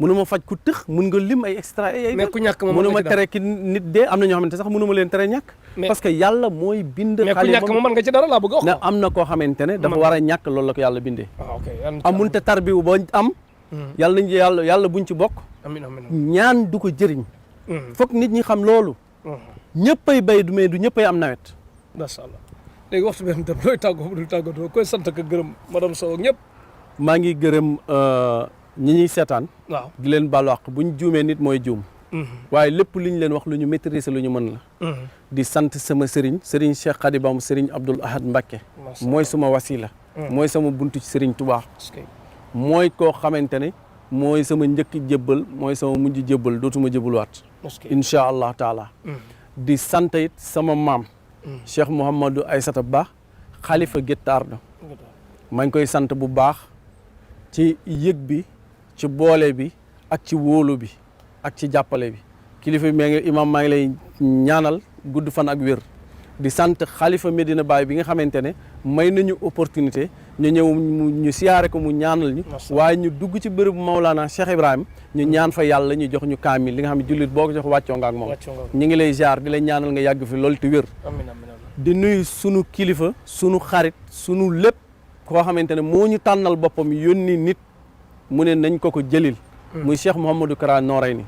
mënu ma faj ku tëx mën nga lim ay extra ay. mais ku ñàkk moom mënu ma tere ki nit dee am na ñoo xamante sax mënu ma leen tere ñàkk. parce que yàlla mooy bind. mais ku ñàkk moom mën nga ci dara laa bëgg a wax. ne am na koo xamante ne dafa war a ñàkk loolu la ko yàlla bindee. amul te tarbiwu ba am. yàlla nañ yàlla buñ ci bokk. amiin ñaan du ko jëriñ. foog nit ñi xam loolu. ñëppay bay du mais du ñëppay am nawet. macha allah léegi waxtu bi tam looy tàggoo du tàggatoo koy sant ak gërëm madame Sow ak ñëpp. maa ngi gërëm ñi ñuy seetaan. waaw di leen baalu àq bu ñu juumee nit mooy juum. waaye lépp lu ñu leen wax lu ñu maîtriser lu ñu mën la. di sant sama sëriñ Cheikh Khady Bam sëriñ Abdoul Ahad Mbacké. mooy suma wasila. mooy sama buntu ci sëriñ Touba. mooy koo xamante ne mooy sama njëkk jébbal mooy sama mujj jébbal dootuma jébbal-waat. incha allah taala. di sant it sama maam. Cheikh Mouhamadou Aïssata Ba xalifa Guet-Ardo maa ngi koy sant bu baax ci yëg bi ci boole bi ak ci wóolu bi ak ci jàppale bi kilifa bi imam maa ngi lay ñaanal gudd fan ak wér di sant xalifa Medina Baye bi nga xamante ne may nañu opportunité ñu ñëw ñu siyaare ko mu ñaanal ñu waaye ñu dugg ci bërëbu Maulana Cheikh Ibrahim ñu ñaan fa yàlla ñu jox ñu kaamil li nga xam ne jullit boo ko jox wàccoo nga ak moom ñu ngi lay ziar di lay ñaanal nga yàgg fi loolu te wér di nuyu sunu kilifa sunu xarit sunu lépp koo xamante ne moo ñu tànnal boppam yónni nit mu ne nañ ko jëlil muy Cheikh Mouhamadou Kara Noreyni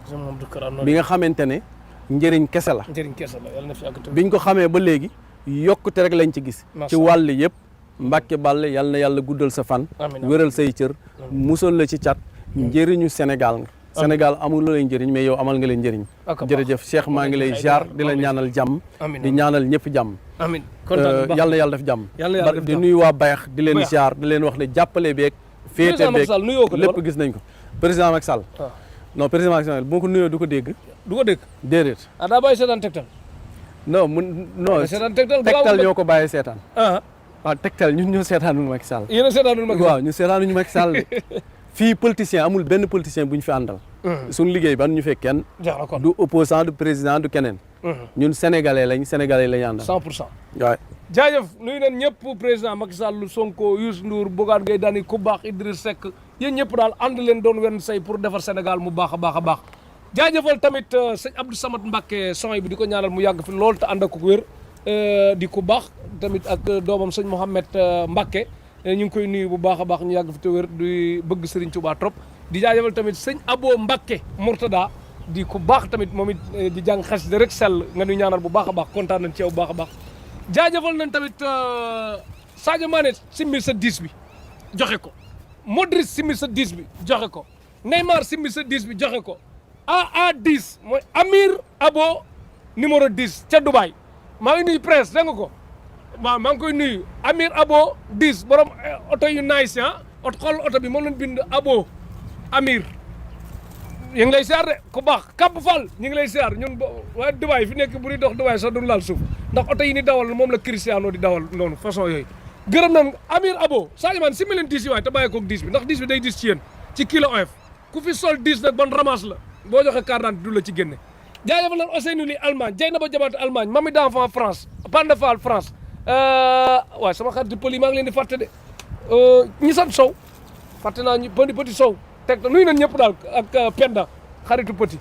bi nga xamante ne njëriñ kese la. njëriñ kese la yàlla na fi yàgg biñ ko xamee ba léegi yokkute rek lañ ci gis. ci wàll yëpp Mbacke Balla yal na yàlla guddal sa fan. wéral say cër. musal la ci cat. njëriñu Sénégal nga. Sénégal amul la lay njëriñ mais yow amal nga leen njëriñ. jërëjëf Cheikh maa ngi lay ziar di la ñaanal jàmm. di ñaanal ñëpp jàmm. amiin yal na yàlla def jàmm. di nuyu waa Bayax di leen ziar di leen wax ne jàppale beeg. féete beeg lépp gis nañ ko président Macky Sall. non président Macky Sall boo ko nuyoo du ko dégg. du ko dégg déedéet. daa bàyyi seetaan Tektal. non seetaan Tektal ñoo ko bàyyee seetaan. waaw Tektal ñun ñoo seetaanul Macky Sall. yéen a seetaanul Macky Sall waaw ñu seetaanuñu Macky Sall de. fii politicien amul benn politicien bu ñu fi àndal. suñu liggéey ban ñu fekk kenn. du opposant du président du keneen. ñun sénégalais lañ àndal. 100%. waaw. jaajëf nuyu nañ ñëpp président Macky Sall Sonko Youssou Ndour Bougane Gueye Dany ku baax Idriss Seck yéen ñëpp daal ànd leen doon wenn say pour defar Sénégal mu baax a baax a baax. jaajëfal tamit sëñ Abdou Samad Mbacké son bi di ko ñaanal mu yàgg fi lool te ànd ak ko wér di ku baax tamit ak doomam sëñ Mouhamed Mbacké ñu ngi koy nuyu bu baax a baax ñu yàgg fi te wér di bëgg Serigne Touba trop di jaajëfal tamit sëñ Abo Mbacké Mourtada di ku baax tamit moom it di jàng xasida rek sell nga ñu ñaanal bu baax a baax kontaan nañ ci yow bu baax a baax jaajëfal nañ tamit Sadio Mané simmi sa 10 bi joxe ko Modric simmi sa 10 bi joxe ko Neymar simmi sa 10 bi joxe ko AA10 mooy Amir Abo numéro 10 ca Dubaï maa ngi nuyu presse dégg nga ko waaw maa ngi koy nuyu Amir Abo 10 borom oto yu nice xool oto bi moom lañ bind Abo Amir ñu ngi lay siyaar de ku baax Kab Fall ñu ngi lay siyaar ñun waaye Dubaï fi nekk bu ñuy dox Dubaï sax duñ laal suuf ndax oto yi ni dawal moom la Cristiano di dawal noonu façon yooyu gërëm nañ Amir Abo Sadio Mané si ma leen 10 yi waaye te bàyyi koog 10 bi ndax 10 bi day 10 ci yéen ci kilo oyof ku fi sol 10 nag bon ramasse la boo joxe carte d'identité du la ci génne jaajëfal nañ Ousseynou Ly Allemagne Dieynaba Diabaté Allemagne Mami d'enfant France Pande Fall France waaye sama xarit pël yi maa ngi leen di fàtte de ñi sant Sow fàtte naa ñu petit Sow Tektal nuyu nañ ñëpp daal ak Penda xaritu petit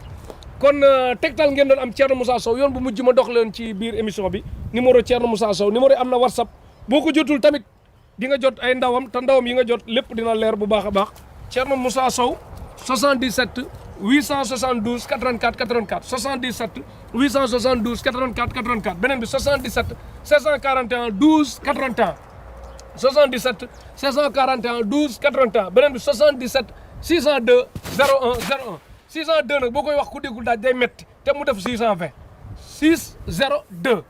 kon Tektal ngeen doon am Thierno Moussa Sow yoon bu mujj ma dox leen ci biir émission bi numéro Thierno Moussa Sow numéro yi am na WhatsApp boo ko jotul tamit di nga jot ay ndawam te ndawam yi nga jot lépp dina leer bu baax a baax Thierno Moussa Sow 77 872 84 84 77 872 84 84 beneen bi 77 641 12 81 77 641 12 81 beneen bi 77 602 01 01 602 nag boo koy wax ku déggul daaj day metti te mu def 620 602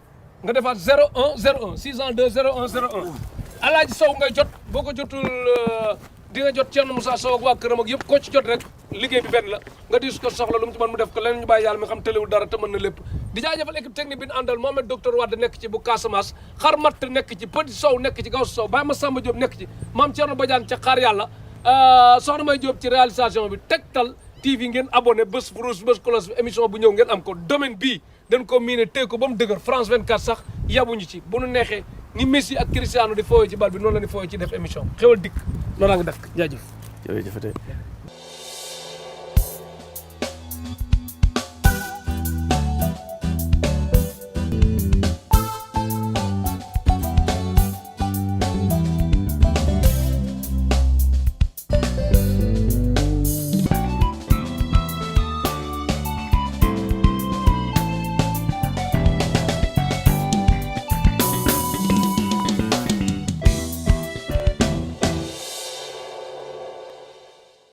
nga defaat 01 01 602 01 01 Alaaji Sow ngay jot boo ko jotul di nga jot Thierno Moussa Sow ak waa këram ak yëpp koo ci jot rek liggéey bi benn la nga diis ko soxla lu mu ci mën mu def ko leneen ñu bàyyi yàlla mi xam tëlewul dara te mën na lépp di jaajëfal équipe technique bi ñu àndal Mohamed docteur Wade nekk ci bu Casamance xar matt nekk ci Petit Sow nekk ci Gawsu Sow Baye Massamba Diop nekk ci Mame Thierno Badiane ca xaar yàlla soxna May Diop ci réalisation bi Tektal TV ngeen abonné bés rouge bés cloche bi émission bu ñëw ngeen am ko domaine bii dañ ko miine téye ko ba mu dëgër France 24 sax yabuñu ci bu nu neexee ni Messi ak Cristiano di fooyee ci bal bi noonu la ni fooyee ci def émission xewal dikk noonu la nga dëkk jaajëf jërëjëf